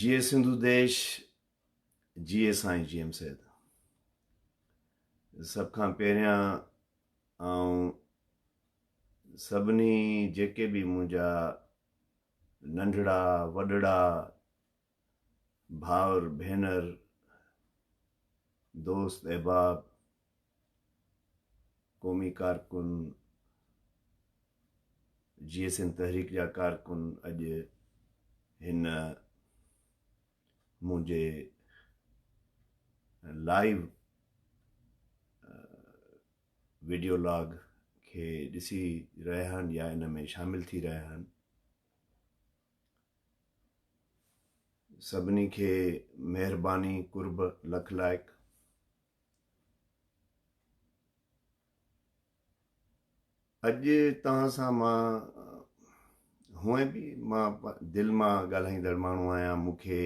جيئي سنڌو ديش جيئي سائين جي ايم سيد. سڀ کان پهريان آئون سڀني جيڪي به منهنجا ننڍڙا وڏڙا ڀائر ڀينر دوست احباب قومي ڪارڪن جيئي سنڌ تحريڪ جا ڪارڪن اڄ هن منهنجي لائيو وڊيو لاگ کي ڏسي رهيا آهن يا ان ۾ شامل ٿي رهيا آهن سڀني کي مهرباني قرب لک لائق اڄ توهان سان مان هونئن به مان دل مان ڳالهائيندڙ ماڻهو آهيان مون کي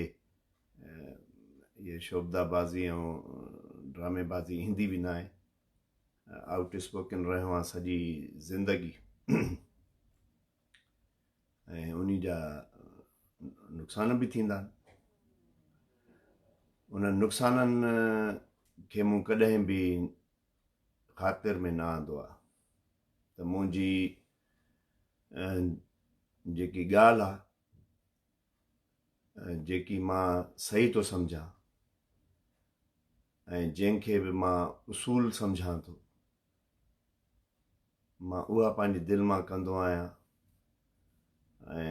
اهي شعبده بازي ۽ ڊرامي بازي ايندي به ناهي آئوٽ اسپوڪن رهيو آهيان سڄي زندگي ۽ انهي جا نقصان به ٿيندا آهن انهن نقصانن کي مون ڪڏهن به خاطر ۾ نه آندو آهي ته منهنجي جيڪي ڳالهه آهي جيڪي مان صحيح ٿو سمجهان ۽ جنهن کي به مان اصول سمجهان ٿو مان اها پنهنجي دل مان ڪندو آهيان ۽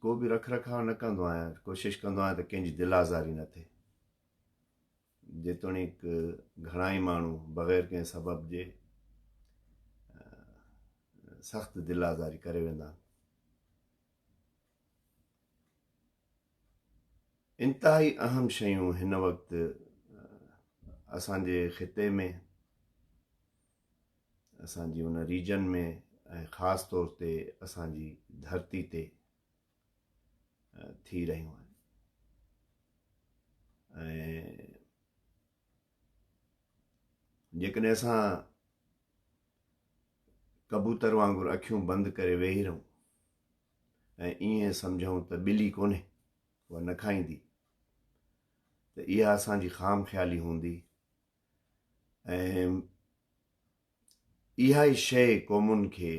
ڪو به رک رکاء نه ڪندو آهيان ڪوشش ڪندو آهيان ته ڪنهن جي دل آزاري نه ٿئي جيتوڻيڪ گهڻا ئي ماڻهو بغير ڪنهن سبب جي سخت دل آزاري ڪري ويندا آهن انتهائي اهم شيون هن وقت اسان جي خطي ۾ اسان جي ان ريجن ۾ ۽ خاص طور تي اسان جي ڌرتي تي ٿي رهيون آهن ۽ جيڪڏهن اسان ڪبوتر وانگر اکيون بند ڪري ويهي رهون ۽ ائين سمجهون ته ٻلي ڪونهي، اها نه کائيندي ته اها اسان جي خام خيالي هوندي ۽ اها ئي شيء قومن کي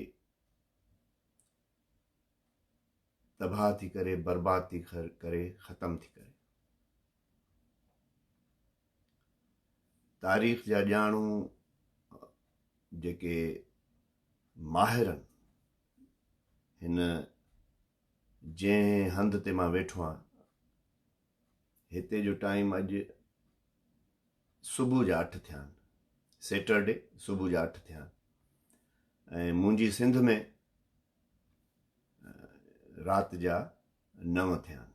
تباهه ٿي ڪري، برباد ٿي ڪري، ختم ٿي ڪري. تاريخ جا ڄاڻو جيڪي ماهر آهن هن جنهن هنڌ تي مان ويٺو آهيان هتي جو ٽائيم اڄ صبح جا اٺ ٿيا آهن سيٽرڊي صبح جا اٺ ٿيا آهن ۽ منهنجي سنڌ ۾ رات جا نو ٿيا آهن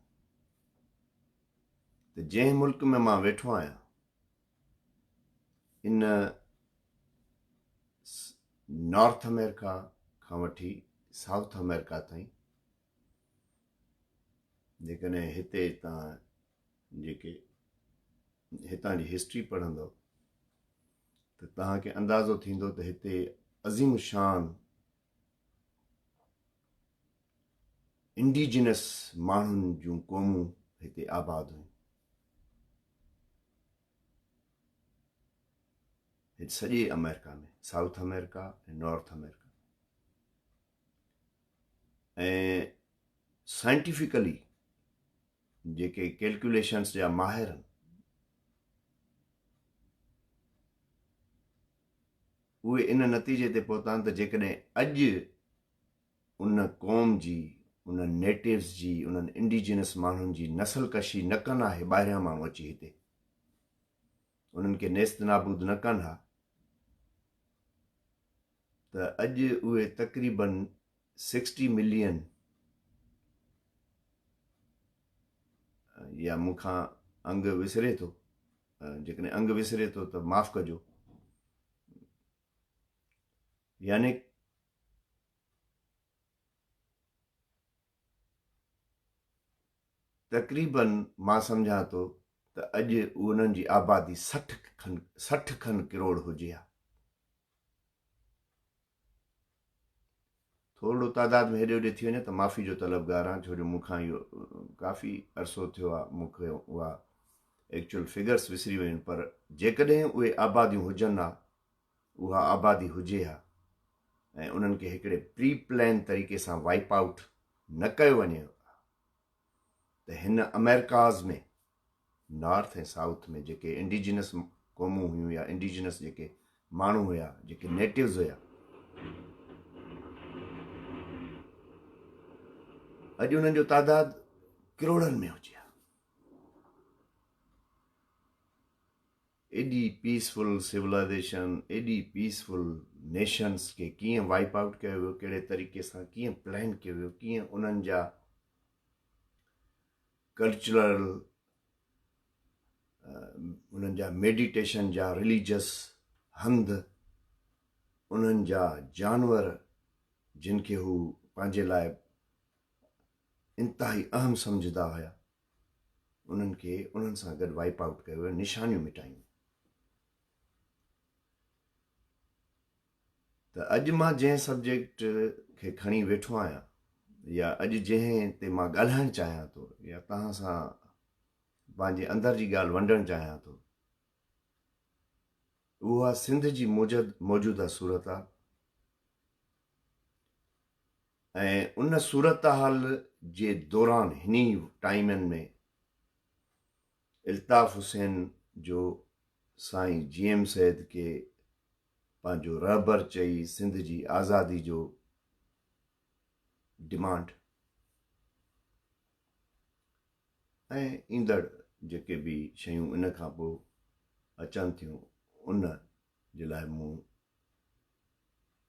ته جنهن ملڪ ۾ مان ويٺو آهيان ان نارٿ آمريڪا کان وٺي سائوٿ آمريڪا تائين جيڪڏهن هتي تان جيڪي هتان جي هسٽري پڙهندو ته توهان کي اندازو ٿيندو ته هتي عظيم الشان انڊيجنس ماڻهن جون قومون هتي آباد هيون. هت سڄي آمريڪا ۾ سائوٿ آمريڪا ۽ نارٿ آمريڪا ۽ سائنٽيفڪلي جيڪي ڪيلڪوليشنس جا ماهر آهن اهي ان نتيجي تي پهتا آهن ته جيڪڏهن اڄ ان قوم جي، انهن نيٽوز جي، انهن انڊيجنس ماڻهن جي نسل ڪشي نه ڪن ها، هي ٻاهريان ماڻهو اچي هتي انهن کي نيست نابود نه ڪن ها ته اڄ اهي تقريبن سڪسٽي ملين يا مون کان انگ وسري ٿو، جيڪڏهن انگ وسري ٿو ته معاف ڪجو، يعني تقريبن مان سمجهان ٿو ته اڄ انهن جي آبادي 60 کن 60 کن ڪروڙ هجي ها. ٿورڙو تعداد ۾ هيڏي هوڏي ٿي وڃي ته معافي جو طلبگار آهيان ڇو جو مون کان اهو ڪافي عرصو ٿيو آهي مون کي اها ايڪچوئل فگرس وسري ويون پر جيڪڏهن اهي آباديون هجن ها اها آبادي هجي ها ۽ انهن کي هڪڙي پري پلان طريقي سان وائپ آئوٽ نه ڪيو وڃي ها ته هن امريڪاز ۾ نارٿ ۽ سائوٿ ۾ جيڪي انڊيجنس قومون هيون يا انڊيجنس جيڪي ماڻهو هيا جيڪي نيٽوز هيا اڄ انهن جو تعداد ڪروڙن ۾ هجي ها. ايڏي پيسفل سولائزيشن ايڏي پيسفل نيشنس کي ڪيئن وائپ آئوٽ ڪيو ويو ڪهڙي طريقي سان ڪيئن پلان ڪيو ويو ڪيئن انهن جا ڪلچرل انهن جا ميڊيٽيشن جا رليجس هنڌ انهن جا جانور جن کي هو پنهنجي لاء انتهائي اهم سمجهندا هيا انهن کي انهن سان گڏ وائپ آئوٽ ڪيو ويو نشانيون مٽايون ته اڄ مان جنهن سبجيڪٽ کي کڻي ويٺو آهيان يا اڄ جنهن تي مان ڳالهائڻ چاهيان ٿو يا توهان سان پنهنجي اندر جي ڳالهه ونڊڻ چاهيان ٿو اها سنڌ جي موجوده صورتحال ۽ ان صورتحال جي دوران هني ٽائيمن ۾ الطاف حسين جو سائين جي ايم سيد کي پنهنجو رهبر چئي سنڌ جي آزادي جو ڊمانڊ ۽ ايندڙ جيڪي به شيون ان کان پوء اچن ٿيون ان جي لاء مون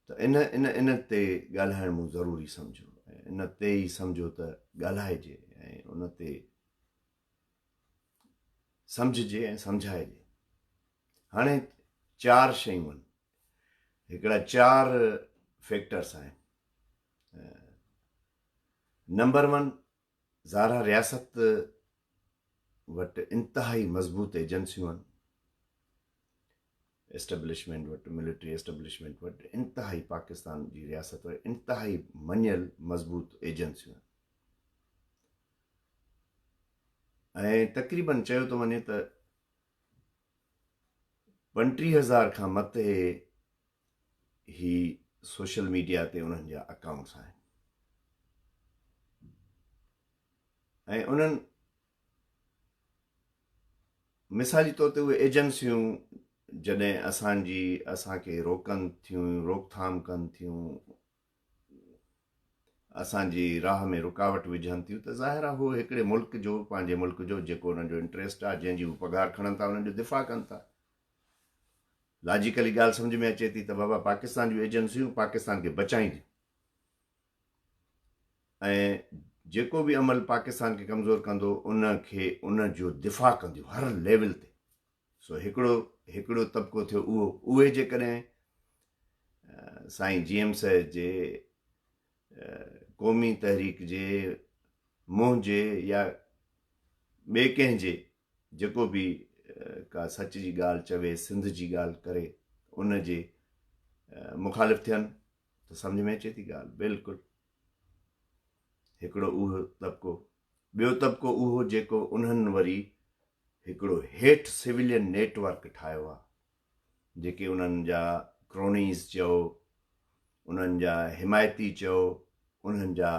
ته ان ان ان تي ڳالهائڻ مون ضروري سمجهيو ۽ ان تي ئي سمجهيو ته ڳالهائجي ۽ ان تي سمجهجي ۽ سمجهائجي. هاڻي چار شيون آهن، هڪڙا چار فيڪٽرس آهن. نمبر ون زارا رياست وٽ انتهائي مضبوط ايجنسيون آهن. اسٽيبلشمينٽ وٽ، ملٽري اسٽيبلشمينٽ وٽ انتهائي پاڪستان جي رياست وٽ انتهائي مڃيل مضبوط ايجنسيون آهن ۽ تقريبن چيو ٿو وڃي ته 35 هزار کان مٿي هي سوشل ميڊيا تي انهن جا اڪائونٽس آهن ۽ انهن مثالي طور تي اهي ايجنسيون جڏهن اسان جي اسان کي روڪن ٿيون، روڪٿام ڪن ٿيون، اسان جي راهه ۾ رڪاوٽ وجهن ٿيون ته ظاهر آهي هو هڪڙي ملڪ جو پنهنجي ملڪ جو جيڪو انهن جو انٽريسٽ آهي جنهن جي هو پگهار کڻن ٿا انهن جو دفاع ڪن ٿا. لاجيڪلي ڳالهه سمجهه ۾ اچي ٿي ته بابا پاڪستان جون ايجنسيون پاڪستان کي بچائينديون. ۽ جيڪو به عمل پاڪستان کي ڪمزور ڪندو ان کي ان جو دفاع ڪنديون هر ليول تي. سو هڪڙو هڪڙو طبقو ٿيو اهو اهي جيڪڏهن سائين جي ايم سيد جي قومي تحريڪ جي منهنجي يا ٻئي ڪنهن جي جيڪو به ڪا سچ جي ڳالهه چوي سنڌ جي ڳالهه ڪري ان جي مخالف ٿين ته سمجهه ۾ اچي ٿي ڳالهه بلڪل هڪڙو اهو طبقو ٻيو طبقو اهو جيڪو انهن وري هڪڙو هيٺ سويلين نيٽ ورڪ ٺاهيو آهي جيڪي انهن جا ڪرونيز چئو انهن جا حمايتي چئو انهن جا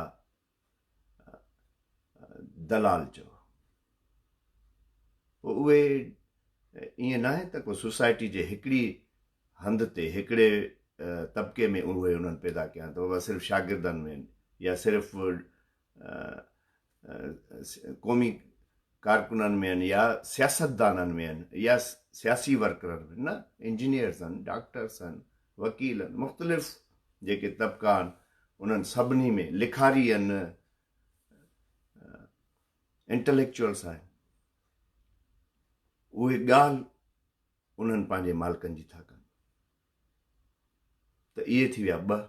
دلال چئو پوء اهي ائين ناهي ته ڪو سوسائٽي جي هڪڙي هنڌ تي هڪڙي طبقي ۾ اهي انهن پيدا ڪيا آهن ته بابا صرف شاگردن ۾ يا صرف قومي ڪارڪنن ۾ آهن يا سياستدانن ۾ آهن يا سياسي ورڪرن ۾ نه انجنيئرز آهن ڊاڪٽرس آهن وڪيل آهن مختلف جيڪي طبقا آهن انهن سڀني ۾ لکاري آهن انٽليڪچوئلس آهن اهي ڳالهه انهن پنهنجي مالڪن جي ٿا ڪن ته اهي ٿي ويا ٻه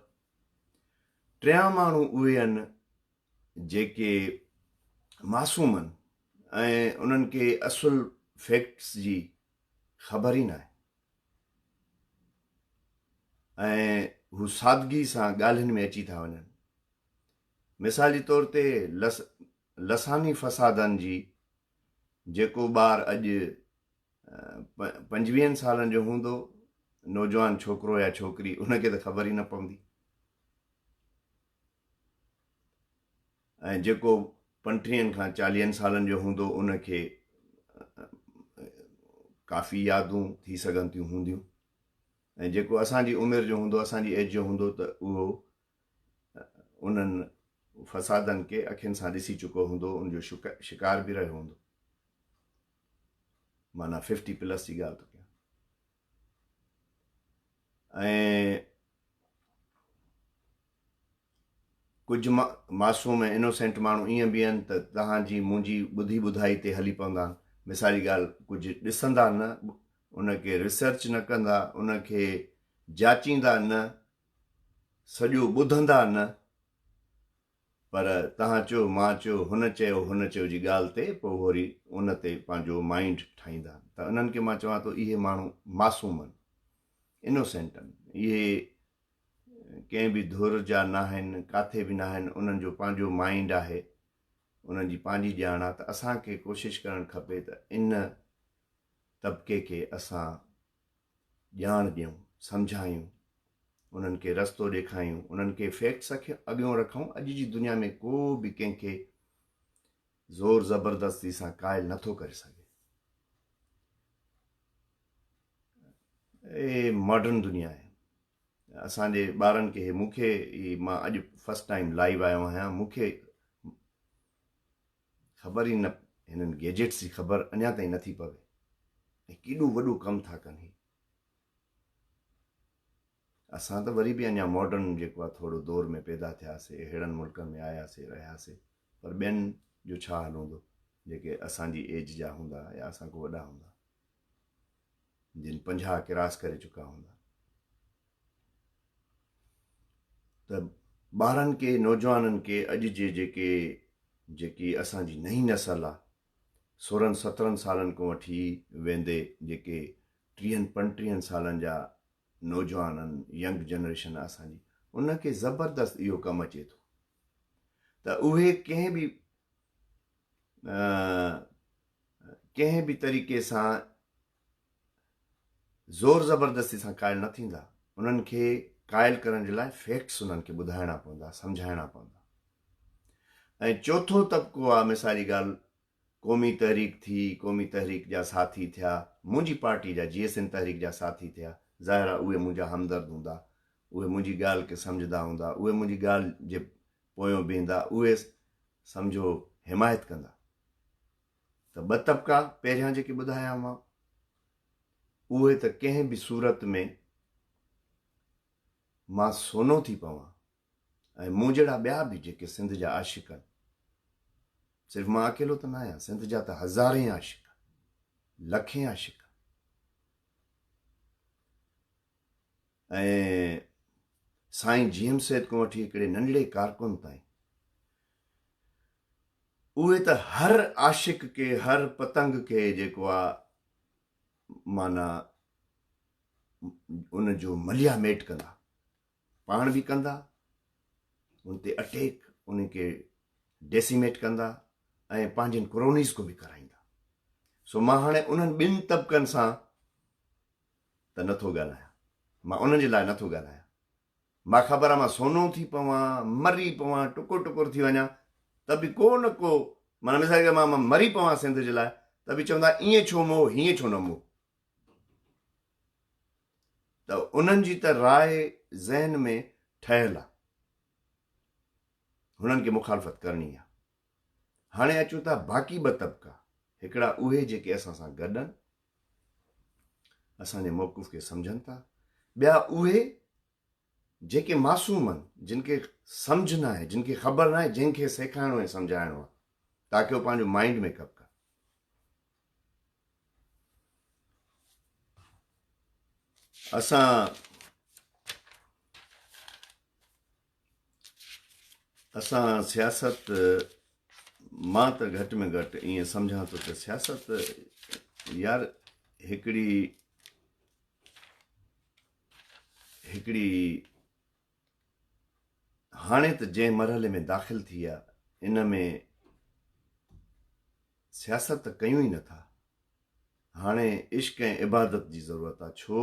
ٽيان ماڻهو اهي آهن جيڪي معصوم آهن ۽ انهن کي اصل فيڪٽس جي خبر ئي ناهي ۽ هو سادگي سان ڳالهين ۾ اچي ٿا وڃن. مثال جي طور تي لس لساني فسادن جي جيڪو ٻار اڄ پنجويهن سالن جو هوندو، نوجوان ڇوڪرو يا ڇوڪري، ان کي ته خبر ئي نه پوندي ۽ جيڪو پنٽيهن کان چاليهن سالن جو هوندو ان کي ڪافي يادون ٿي سگهن ٿيون هونديون ۽ جيڪو اسان جي عمر جو هوندو، اسان جي ايج جو هوندو ته اهو انهن فسادن کي اکين سان ڏسي چڪو هوندو، ان جو شڪار به رهيو هوندو. معنيٰ ففٽي پلس جي ڳالهه ٿو ڪيان. ۽ ڪجهه معصوم ۽ انوسينٽ ماڻهو ائين به آهن ته توهان جي منهنجي ٻڌي ٻڌائي تي هلي پوندا آهن. مثال جي ڳالهه ڪجهه ڏسندا نه، ان کي ريسرچ نه ڪندا، ان کي جاچيندا نه، سڄو ٻڌندا نه پر توهان چيو مان چيو هن چيو هن چيو جي ڳالهه تي پوء وري ان تي پنهنجو مائينڊ ٺاهيندا ته انهن کي مان چوان ٿو اهي ماڻهو معصوم آهن انوسينٽ آهن اهي ڪنهن به ڌر جا ناهن ڪاٿي به ناهن انهن جو پنهنجو مائينڊ آهي انهن جي پنهنجي ڄاڻ آهي ته اسان کي ڪوشش ڪرڻ کپي ته ان طبقي کي اسان ڄاڻ ڏيون، سمجهايون، انهن کي رستو ڏيکايون، انهن کي فيڪٽس اڳيون رکون، اڄ جي دنيا ۾ ڪو به ڪنهن کي زور زبردستي سان قائل نٿو ڪري سگهي. اي ماڊرن دنيا آهي. اسان جي ٻارن کي مون کي مان اڄ فرسٽ ٽائيم لائيو آيو آهيان، مون کي خبر ئي نه هنن گيجيٽس جي خبر اڃا تائين نٿي پوي ۽ ڪيڏو وڏو ڪم ٿا ڪن هي. اسان ته وري به اڃا ماڊرن جيڪو آهي ٿورو دور ۾ پيدا ٿياسي، ههڙن ملڪن ۾ آياسي رهياسي، پر ٻين جو ڇا حال هوندو جيڪي اسان جي ايج جا هوندا يا اسان کان وڏا هوندا، جن 50 ڪراس ڪري چڪا هوندا. ته ٻارن کي نوجوانن کي اڄ جي جيڪي جيڪي اسان جي نئين نسل آ 16 17 سالن کان وٺي ويندي جيڪي ٽيهن پنٽيهن سالن جا نوجوان آهن ينگ جنريشن آ اسان جي ان کي زبردست اهو ڪم اچي ٿو ته اهي ڪنهن به ڪنهن به طريقي سان زور زبردستي سان قائل نه ٿيندا، انهن کي قائل ڪرڻ جي لاء فيڪٽس انهن کي ٻڌائڻا پوندا، سمجهائڻا پوندا. ۽ چوٿون طبقو آ مثالي ڳالهه قومي تحريڪ ٿي، قومي تحريڪ جا ساٿي ٿيا، منهنجي پارٽي جا جي ايس اين تحريڪ جا ساٿي ٿيا، ظاهر آ اهي منهنجا همدرد هوندا، اهي منهنجي ڳالهه کي سمجهندا هوندا، اهي منهنجي ڳالهه جي پويون بيهندا، اهي سمجهو حمايت ڪندا. ته ٻه طبقا پهريان جيڪي ٻڌايا مان اهي ته ڪنهن به صورت ۾ مان سونو ٿي پوان ۽ مون جهڙا ٻيا به جيڪي سنڌ جا عاشق آهن، صرف مان اڪيلو ته نه آهيان، سنڌ جا ته هزارين عاشق آهن، لکين عاشق آهن ۽ سائين جي ايم سيد کان وٺي هڪڙي ننڍڙي ڪارڪن تائين اهي ته هر عاشق کي هر پتنگ کي جيڪو آ معنيٰ ان جو مليا ميٽ ڪندا، پاڻ به ڪندا، ان تي اٽيڪ ان کي ڊيسيميٽ ڪندا ۽ پنهنجن ڪرونيز کو به ڪرائيندا. سو مان هاڻي انهن ٻن طبقن سان ته نٿو ڳالهايان، مان انهن جي لاء نٿو ڳالهايان. مان خبر آ مان سونو ٿي پوان، مري پوان، ٽڪر ٽڪر ٿي وڃان ته به ڪو نه ڪو، معنيٰ مثال جي مان مري پوان سنڌ جي لاء ته به چوندا ائين ڇو مئو هيئن ڇو نه مئو. ته انهن جي ته راء ذهن ۾ ٺهيل آ، هنن کي مخالفت ڪرڻي آ. هاڻي اچون ٿا باقي ٻه طبقا، هڪڙا اهي جيڪي اسان سان گڏ آهن، اسان جي موقف کي سمجهن ٿا، ٻيا اهي جيڪي معصوم آهن، جن کي سمجهه ناهي، جن کي خبر ناهي، جن کي سيکارڻو ۽ سمجهائڻو آهي تاڪه هو پنهنجو مائنڊ ميڪ اپ ڪن. اسان اسان سياست مان ته گهٽ ۾ گهٽ ائين سمجهان ٿو ته سياست يار هڪڙي هڪڙي هاڻي ته جنهن مرحلي ۾ داخل ٿي آ ان ۾ سياست ته ڪيون ئي نٿا. هاڻي عشق ۽ عبادت جي ضرورت آ ڇو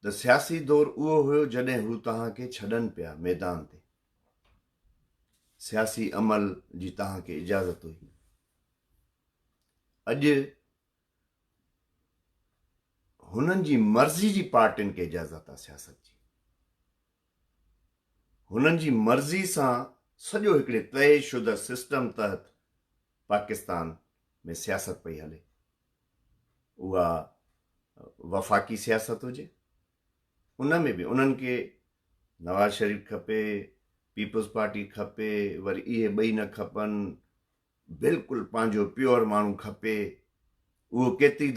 ته سياسي دور اهو هيو جڏهن هو توهان کي ڇڏن پيا ميدان تي. سياسي عمل جي توهان کي اجازت هئي. اڄ هنن جي مرضي جي پارٽين کي اجازت آ سياست جي. هنن جي مرضي سان سڄو هڪڙي طئي شده سسٽم تحت پاڪستان ۾ سياست پئي هلي. اها وفاقي سياست هجي ان ۾ به انهن کي نواز شريف کپي، پيپلز پارٽي کپي، وري اهي ٻئي نه کپن، بلڪل پنهنجو پيور ماڻهو کپي، اهو ڪيتري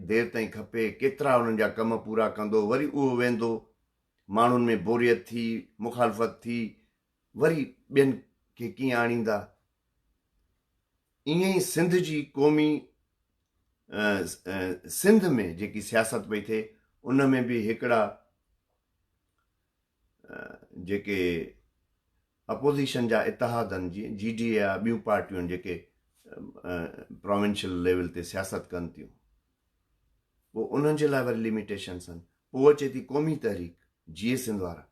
دير تائين کپي، ڪيترا انهن جا ڪم پورا ڪندو، وري اهو ويندو، ماڻهن ۾ بوريت ٿي، مخالفت ٿي، وري ٻين کي ڪيئن آڻيندا. ائين ئي سنڌ جي قومي سنڌ ۾ جيڪي سياست پئي ٿئي ان ۾ به هڪڙا جيڪي اپوزيشن جا اتحاد آهن جيئن جي ڊي اي آ ٻيون پارٽيون آهن جيڪي پراونشل ليول تي سياست ڪن ٿيون پوء انهن جي لاء وري لميٽيشنس آهن پوء اچي ٿي قومي تحريڪ جيئي سنڌ وارا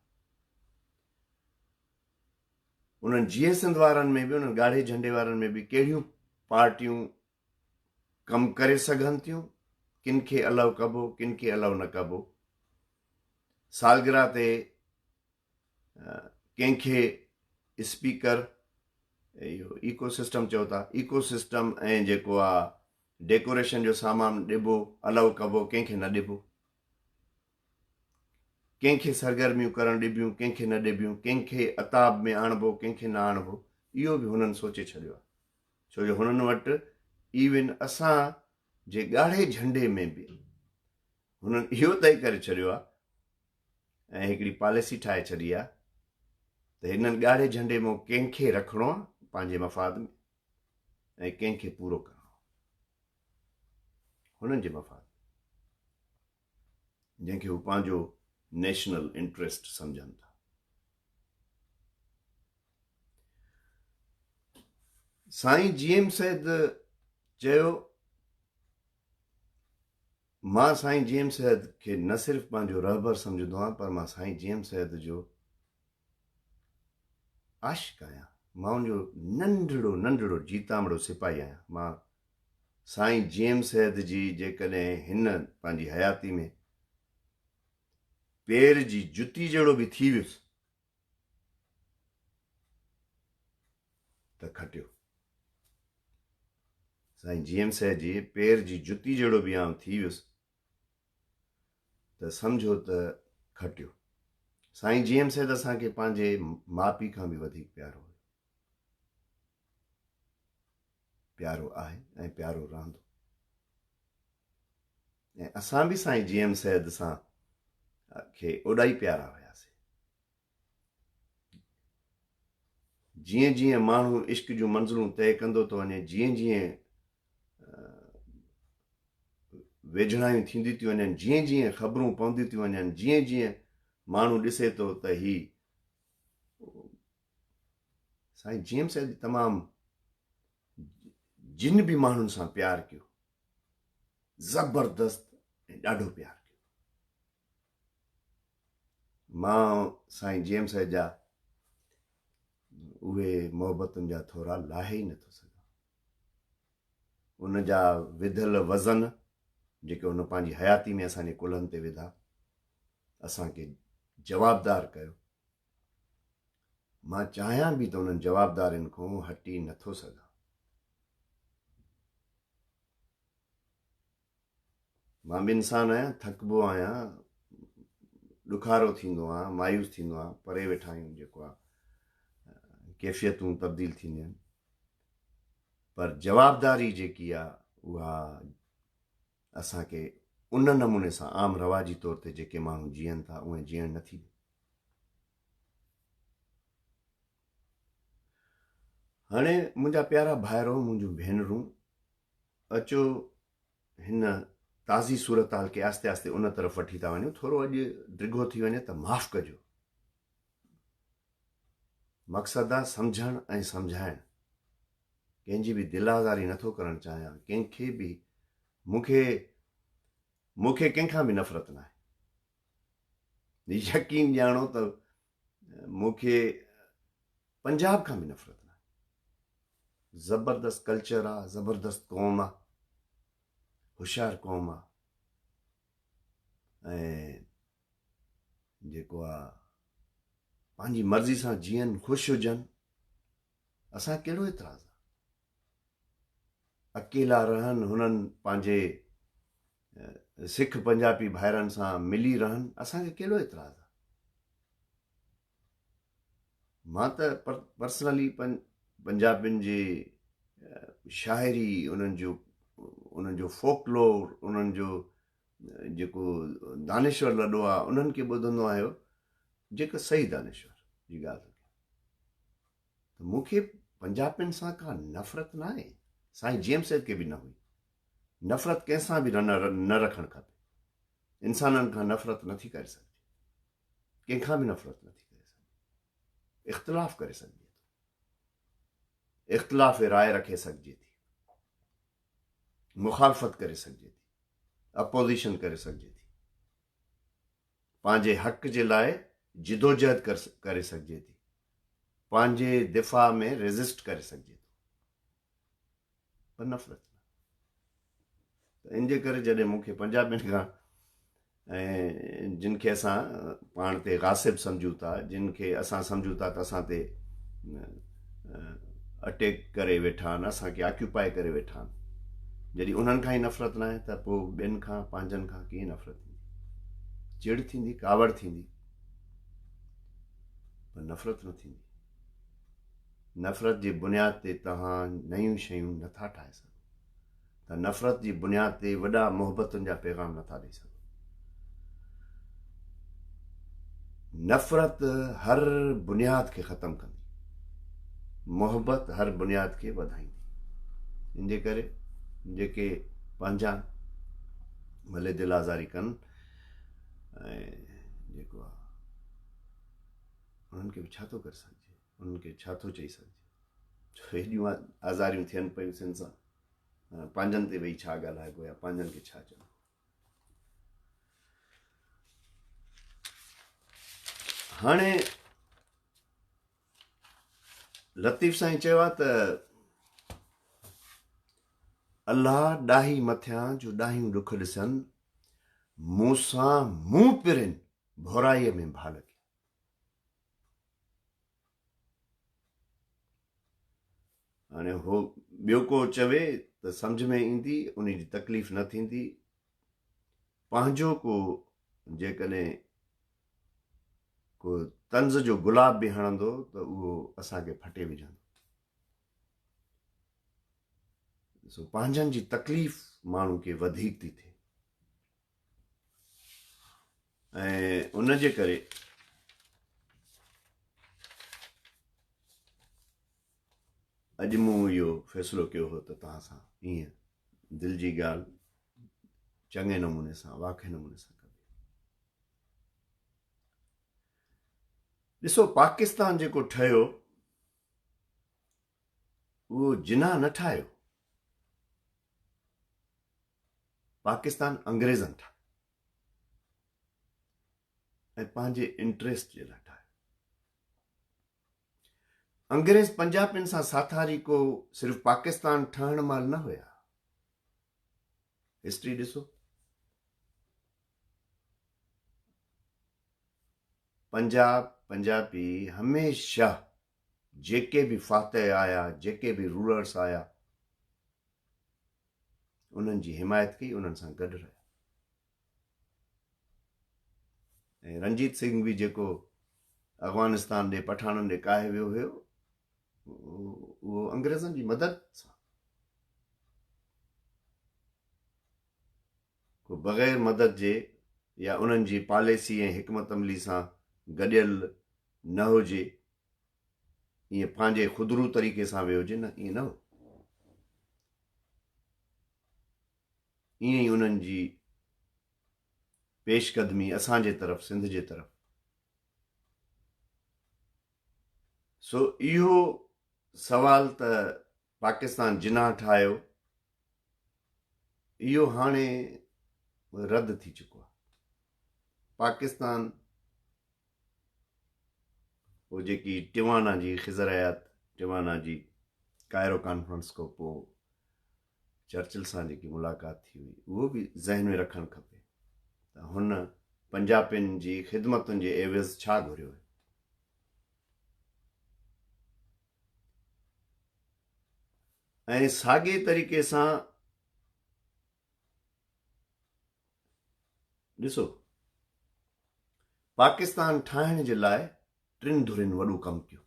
انهن جيئي سنڌ وارن ۾ به انهن ڳاڙهي جهنڊي وارن ۾ به ڪهڙيون پارٽيون ڪم ڪري سگهن ٿيون ڪن کي الو ڪبو ڪن کي الو نه ڪبو سالگرهه تي ڪنهن کي اسپيڪر اهو ايڪو سسٽم چئو ٿا ايڪو سسٽم ۽ جيڪو آ ڊيڪوريشن جو سامان ڏبو الو ڪبو ڪنهن کي نه ڏبو ڪنهن کي سرگرميون ڪرڻ ڏبيون ڪنهن کي نه ڏبيون ڪنهن کي عتاب ۾ آڻبو ڪنهن کي نه آڻبو اهو به هنن سوچي ڇڏيو آ ڇو جو هنن وٽ ايون اسان جي ڳاڙهي جهنڊي ۾ به هنن اهو طئي ڪري ڇڏيو آ ۽ هڪڙي پاليسي ٺاهي ڇڏي آ ته هنن ڳاڙهي جهنڊي مان ڪنهن کي رکڻو آ پنهنجي مفاد ۾ ۽ ڪنهن کي پورو ڪرڻو آ هنن جي مفاد ۾ جنهن کي هو پنهنجو نيشنل انٽريسٽ سمجهن ٿا. سائين جي ايم سيد چيو مان سائين جي ايم سيد کي نه صرف پنهنجو رهبر سمجهندو آهيان پر مان سائين جي ايم سيد جو عاشق آهيان. مان ان جو ننڍڙو ننڍڙو جيتامڙو سپاهي آهيان. مان سائين جي ايم سيد جي جيڪڏهن هن پنهنجي حياتي ۾ پير جي جتي جهڙو به ٿي ويس ته کٽيو. سائين جي ايم سيد جي پير جي جتي جهڙو به آئون ٿي ويس ته سمجهو ته کٽيو. سائين جي ايم سيد اسان کي پنهنجي ماء پيء کان به وڌيڪ پيارو هيو. پيارو آهي ۽ پيارو رهندو. ۽ اسان به سائين جي ايم سيد سان کي اوڏائي پيارا هياسي. جيئن جيئن ماڻهو عشق جون منزلون طئي ڪندو ٿو وڃي، جيئن جيئن ويجهڙايون ٿينديون ٿيون وڃن، جيئن جيئن خبرون پونديون ٿيون وڃن، جيئن جيئن ماڻهو ڏسي ٿو ته هي سائين جي ايم سيد تمام جن به ماڻهن سان پيار ڪيو زبردست ۽ ڏاڍو پيار ڪيو. مان سائين جي ايم سيد جا اهي محبتن جا ٿورا لاهي ئي نٿو سگهان. ان جا وڌل وزن جيڪي هن پنهنجي حياتي ۾ اسان جي ڪلهن تي وڌا، اسان کي جوابدار ڪيو. مان چاهيان به ته انهن جوابدارين کان هٽي نٿو سگهان. مان به انسان آهيان، ٿڪبو آهيان، ڏکارو ٿيندو آهيان، مايوس ٿيندو آهيان، پري ويٺا آهيون جيڪو آهي ڪيفيتون تبديل ٿينديون آهن پر جوابداري جيڪي آهي اها اسان کي ان نموني سان عام رواجي طور تي جيڪي ماڻهو جيئن ٿا اهي جيئڻ نٿي ڏي. هاڻي منهنجا پيارا ڀائرو منهنجون ڀينرون اچو هن تازي صورتحال کي آهستي آهستي ان طرف وٺي ٿا وڃون ٿورو اڄ ڊگهو ٿي وڃي ته معاف ڪجو. مقصد آ سمجهڻ ۽ سمجهائڻ. ڪنهن جي به دل آزاري نٿو ڪرڻ چاهيان، ڪنهن کي به مون کي مون کي ڪنهن کان به نفرت ناهي. يقين ڄاڻو ته مون کي پنجاب کان به نفرت ناهي. زبردست ڪلچر آ، زبردست قوم آ، هوشيار قوم آ ۽ جيڪو آ پنهنجي مرضي سان جيئن خوش هجن اسان کي ڪهڙو اعتراض آ اڪيلا رهن هنن پنهنجي سک پنجابي ڀائرن سان ملي رهن اسان کي ڪهڙو اعتراض آ مان ته پرسنلي پنجابين جي شاعري انهن جو انهن جو فوڪلور انهن جو جيڪو دانشور لڏو آ انهن کي ٻڌندو آهيو جيڪو صحيح دانشور جي ڳالهه ٿو ڪيان ته مون کي پنجابين سان ڪا نفرت نه آهي سائين جي ايم سيد کي به نه هئي نفرت ڪنهن سان به نه رکڻ کپي انسانن کان نفرت نٿي ڪري سگهجي ڪنهن کان به نفرت نٿي ڪري سگهجي اختلاف ڪري سگهجي ٿو اختلاف راء رکي سگهجي ٿي مخالفت ڪري سگهجي ٿي، اپوزيشن ڪري سگهجي ٿي، پنهنجي حق جي لاء جدوجهد ڪري سگهجي ٿي، پنهنجي دفاع ۾ ريزسٽ ڪري سگهجي ٿو، پر نفرت نه. ته ان جي ڪري جڏهن مون کي پنجابين کان ۽ جن کي اسان پاڻ تي غاصب سمجهون ٿا، جن کي اسان سمجهون ٿا ته اسان تي اٽيڪ ڪري ويٺا آهن، اسان کي آڪيوپائي ڪري ويٺا آهن، جڏهن انهن کان ئي نفرت ناهي ته پوء ٻين کان پنهنجن کان ڪيئن نفرت ٿيندي؟ چڙ ٿيندي، ڪاوڙ ٿيندي، پر نفرت نه ٿيندي. نفرت جي بنياد تي توهان نيون شيون نٿا ٺاهي سگهو. ته نفرت جي بنياد تي وڏا محبتن جا پيغام نٿا ڏئي سگهو. نفرت هر بنياد کي ختم ڪندي، محبت هر بنياد کي وڌائيندي. ان جي ڪري جيڪي پنهنجا ڀلي دل آزاري ڪن ۽ جيڪو آ انهن کي به ڇا ٿو ڪري سگهجي، انهن کي ڇا ٿو چئي سگهجي، ڇو هيڏيون آزاريون ٿين پيون سن سان. پنهنجن تي ويهي ڇا ڳالهائبو يا پنهنجن کي ڇا چئبو. هاڻي لطيف سائين چيو آهي ته الله ڏاهي مٿيان جو ڏاهيون ڏک ڏسن، مون سان مون پرين ڀورائيء ۾ ڀال ڪيا. هاڻي هو ٻيو ڪو چوي ته سمجهه ۾ ايندي، ان جي تڪليف نه ٿيندي. پنهنجو ڪو جيڪڏهن ڪو طنز جو گلاب به هڻندو ته اهو اسان کي ڦٽي وجهندو. سو پنهنجن جي تڪليف ماڻهو کي وڌيڪ ٿي ٿئي. ۽ ان جي ڪري اڄ مون اهو فيصلو ڪيو هو ته توهان سان ائين دل جي ڳالهه چڱي نموني سان واقعي نموني سان ڪبي. ڏسو پاڪستان جيڪو ٺهيو اهو جناح نه ٺاهيو، پاڪستان انگريزن ٺاهيو ۽ پنهنجي انٽريسٽ جي لاء ٺاهيو. انگريز پنجابين سان ساٿاري ڪو صرف پاڪستان ٺهڻ مهل نه هيا. هسٽري ڏسو. پنجاب پنجابي هميشه جيڪي به فاتح آيا، جيڪي به رولرس آيا، انهن جي حمايت ڪئي، انهن سان گڏ رهيا. ۽ رنجيت سنگهه به جيڪو افغانستان ڏي پٺاڻن ڏي ڪاهي ويو هيو، اهو انگريزن جي مدد سان، ڪو بغير مدد جي يا انهن جي پاليسي ۽ حڪمت عملي سان گڏيل نه هجي، ائين پنهنجي خودرو طريقي سان ويو هجي، نه ائين نه هو. ائين ئي انهن جي پيش قدمي اسان جي طرف، سنڌ جي طرف. سو اهو سوال ته پاڪستان جناح ٺاهيو اهو هاڻي رد ٿي چڪو آهي. پاڪستان هو جيڪي ٽوانا جي خضر حيات ٽوانا جي ڪائرو ڪانفرنس کان پوء چرچل سان جيڪي ملاقات ٿي هئي اهو به ذهن ۾ رکڻ کپي ته هن پنجابين جي خدمتن جي عيوض ڇا گهريو هيو. ۽ ساڳئي طريقي سان ڏسو پاڪستان ٺاهڻ جي لاء ٽن ڌرين وڏو ڪم ڪيو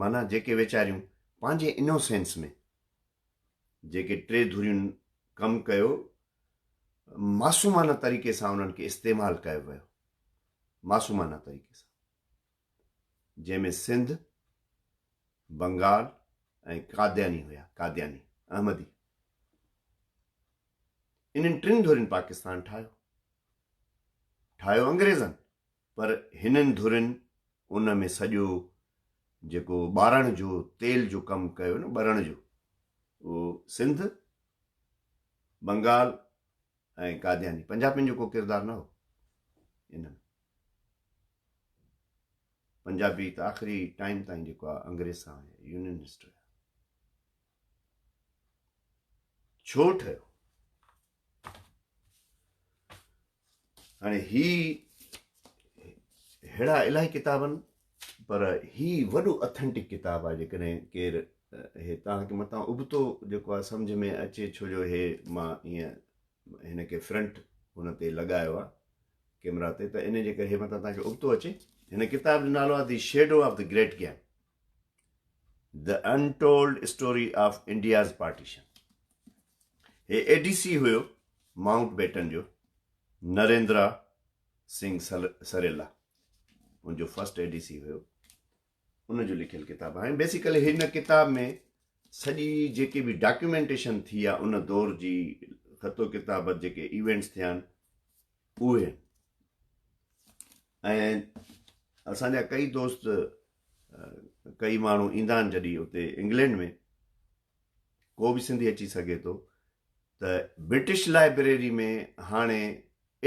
معنيٰ جيڪي ويچاريون پنهنجي انوسينس ۾ جيڪي ٽي ڌرين ڪم ڪيو معصومانه طريقي سان انهن کي استعمال ڪيو ويو معصومانه طريقي سان جنهن ۾ سنڌ، بنگال ۽ قادياني هيا، قادياني، احمدي. انهن ٽن ڌرين پاڪستان ٺاهيو. ٺاهيو انگريزن، پر هنن ڌرين ان ۾ سڄو جيڪو ٻارڻ جو تيل جو ڪم ڪيو نه ٻرڻ جو، اهو سنڌ، بنگال ۽ قادياني، پنجابين جو ڪو ڪردار نه هو ان ۾. پنجابي ته آخري ٽائيم تائين جيڪو آهي انگريز سان يونينسٽ هيا. ڇو ٺهيو؟ هاڻي هي ههڙا الاهي ڪتاب آهن پر هي وڏو اٿينٽڪ ڪتاب آهي جيڪڏهن ڪير هي توهان کي متان ابتو جيڪو آهي سمجهه ۾ اچي ڇو جو هي مان ائين هن کي فرنٽ هن تي لڳايو آهي ڪيمرا تي ته ان جي ڪري هي متان توهان کي ابتو اچي. هن ڪتاب جو نالو آهي the shadow of the great game the untold story of India's partition. هي اي ڊي سي هيو مائونٽ بيٽن جو نريندرا سنگهه سريلا ان جو فرسٽ اي ڊي سي هيو ان جو لکيل ڪتاب آهي. بيسيڪلي هن ڪتاب ۾ سڄي جيڪي به ڊاڪيومينٽيشن ٿي آهي ان دور جي خط و ڪتابت جيڪي ايونٽس ٿيا آهن اهي ۽ اسان جا ڪئي دوست ڪئي ماڻهو ايندا آهن جڏهن اتي انگلينڊ ۾ ڪو به سنڌي اچي سگهي ٿو ته برٽش لائبريري ۾ هاڻي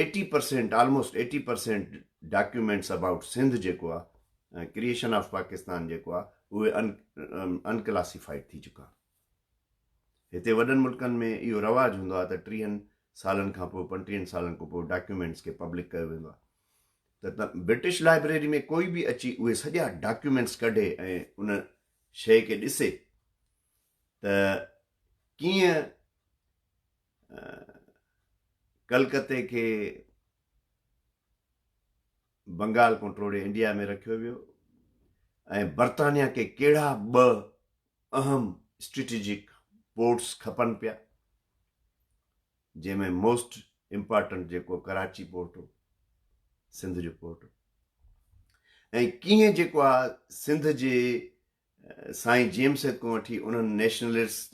eighty percent almost eighty percent documents about Sindh جيڪو آهي ڪريئيشن آف پاڪستان جيڪو آهي اهي انڪلاسيفائيڊ ٿي چڪا آهن. هتي وڏن ملڪن ۾ اهو رواج هوندو آهي ته ٽيهن سالن کان پوء پنٽيهن سالن کان پوء ڊاڪيومينٽس کي پبلڪ ڪيو ويندو آهي ته برٽش لائبريري ۾ ڪوئي به اچي اهي سڄا ڊاڪيومينٽس ڪڍي ۽ ان شيء کي ڏسي ته ڪيئن ڪلڪتي کي بنگال کان ٽوڙي انڊيا ۾ رکيو ويو ۽ برطانيا کي ڪهڙا ٻه اهم اسٽريٽجڪ پورٽس کپن پيا جنهن ۾ موسٽ امپارٽنٽ جيڪو ڪراچي پورٽ هو سنڌ جو پورٽ هو ۽ ڪيئن جيڪو آ سنڌ جي سائين جي ايم سيد کان وٺي انهن نيشنلسٽ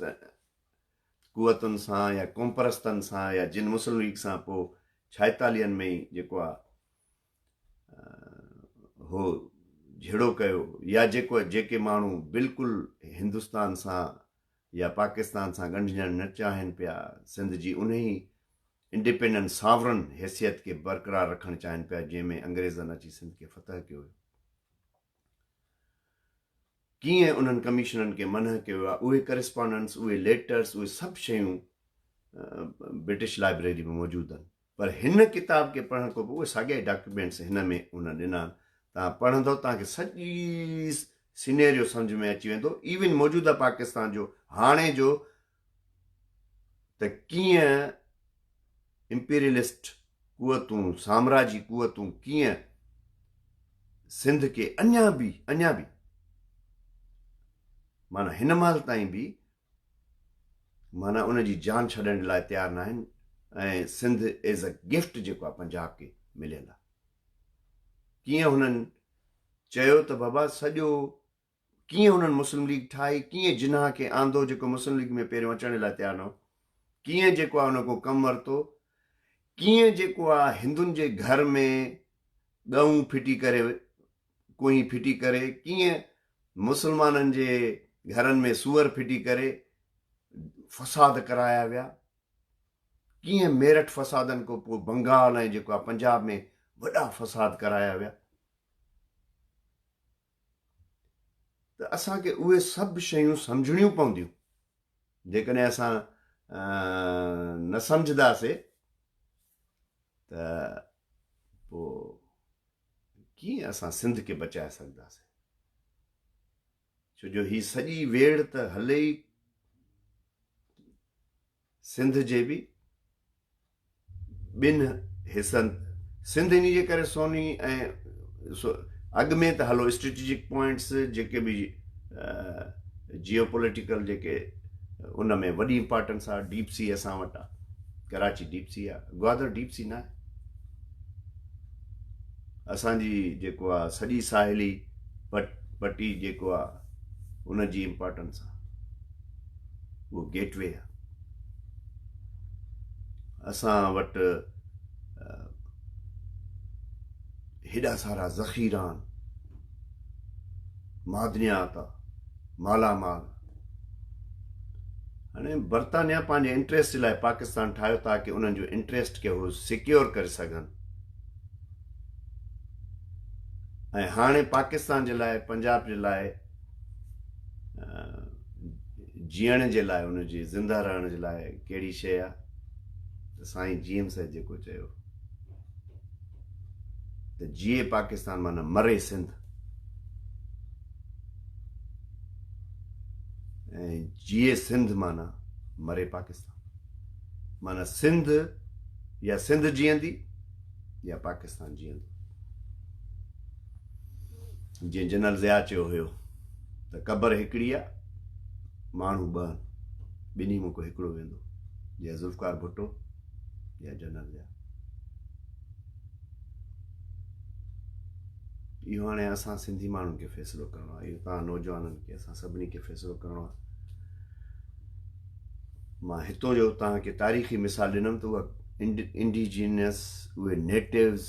قوتن سان يا قومپرستن سان يا جن مسلم ليگ سان پوء ڇائيتاليهن ۾ ئي جيڪو آ هو جهيڙو ڪيو يا جيڪو جيڪي ماڻهو بلڪل هندستان سان يا پاڪستان سان ڳنڍجڻ نه چاهين پيا سنڌ جي انهي انڊيپينڊنٽ ساورن حيثيت کي برقرار رکڻ چاهين پيا جنهن ۾ انگريزن اچي سنڌ کي فتح ڪيو هيو. ڪيئن انهن ڪمشنرن کي منع ڪيو ويو آهي، اهي ڪرسپانڊنس، اهي ليٽرس، اهي سڀ شيون برٽش لائبريري ۾ موجود آهن. پر هن ڪتاب کي پڙهڻ کان پوء اهي ساڳيا ئي ڊاڪيومينٽس هن ۾ هن ڏنا آهن. توهان پڙهندؤ توهان کي سڄي سينيريو سمجهه ۾ اچي ويندو، ايون موجوده پاڪستان جو هاڻي جو ته ڪيئن امپيريلسٽ قوتون، سامراجي قوتون ڪيئن سنڌ کي اڃا به اڃا به معنيٰ هن مهل تائين به معنيٰ ان جي جان ڇڏڻ جي لاء تيار ناهن ۽ سنڌ ايز اي گفٽ جيڪو آهي پنجاب کي مليل آهي. ڪيئن هنن چيو ته بابا سڄو ڪيئن هنن مسلم ليگ ٺاهي، ڪيئن جناح کي آندو جيڪو مسلم ليگ ۾ پهريون اچڻ لاء تيار نه هو، ڪيئن جيڪو آهي ان کان ڪم ورتو، ڪيئن جيڪو آهي هندن جي گهر ۾ ڳئون ڦٽي ڪري، ڪوهين ڦٽي ڪري، ڪيئن مسلمانن جي گهرن ۾ سوئر ڦٽي ڪري فساد ڪرايا ويا، ڪيئن ميرٺ فسادن کان پوء بنگال ۽ جيڪو آهي پنجاب ۾ وڏا فساد ڪرايا ويا ته اسان کي اهي سڀ شيون سمجهڻيون پونديون. جيڪڏهن اسان نه سمجهنداسي ته پوء ڪيئن اسان سنڌ کي بچائي سگهنداسي؟ ڇو جو هي سڄي ويڙهه ته هلي ئي سنڌ جي به ٻن حصن سنڌ انهي جي ڪري سوني ۽ اڳ ۾ ته هلو اسٽريٽجڪ پوائنٽس جيڪي به جيو پوليٽيڪل جيڪي ان ۾ وڏي امپارٽنس آ ڊيپ سي اسان وٽ آ ڪراچي ڊيپ سي آ گوادر ڊيپ سي نه آهي اسان جي جيڪو آ سڄي ساحلي پٽي جيڪو آ ان جي امپارٽنس آ اهو گيٽ وي آ اسان وٽ هيڏا سارا ذخيرا آهن، معدنيات آ، مالا مال. هاڻي برطانيا پنهنجي انٽريسٽ جي لاء پاڪستان ٺاهيو تاڪه انهن جو انٽريسٽ کي هو سيڪيور ڪري سگهن ۽ هاڻي پاڪستان جي لاء پنجاب جي لاء جيئڻ جي لاء ان جي زنده رهڻ جي لاء ڪهڙي شيء آ ته سائين جي ايم سيد جيڪو چيو ته جيئي پاڪستان معنيٰ مري سنڌ ۽ جيئي سنڌ معنيٰ مري پاڪستان معنيٰ سنڌ يا سنڌ جيئندي يا پاڪستان جيئندو. جيئن جنرل ضياء چيو هيو ته قبر هڪڙي آ ماڻهو ٻه آهن ٻنهي مان ڪو هڪڙو ويندو يا ذوالفقار ڀٽو يا جنرل ضياء. اهو هاڻي اسان سنڌي ماڻهن کي فيصلو ڪرڻو آهي اهو توهان نوجوانن کي اسان سڀني کي فيصلو ڪرڻو آهي. مان هتو جو توهان کي تاريخي مثال ڏنم ته اها انڊيجينس اهي نيٽوز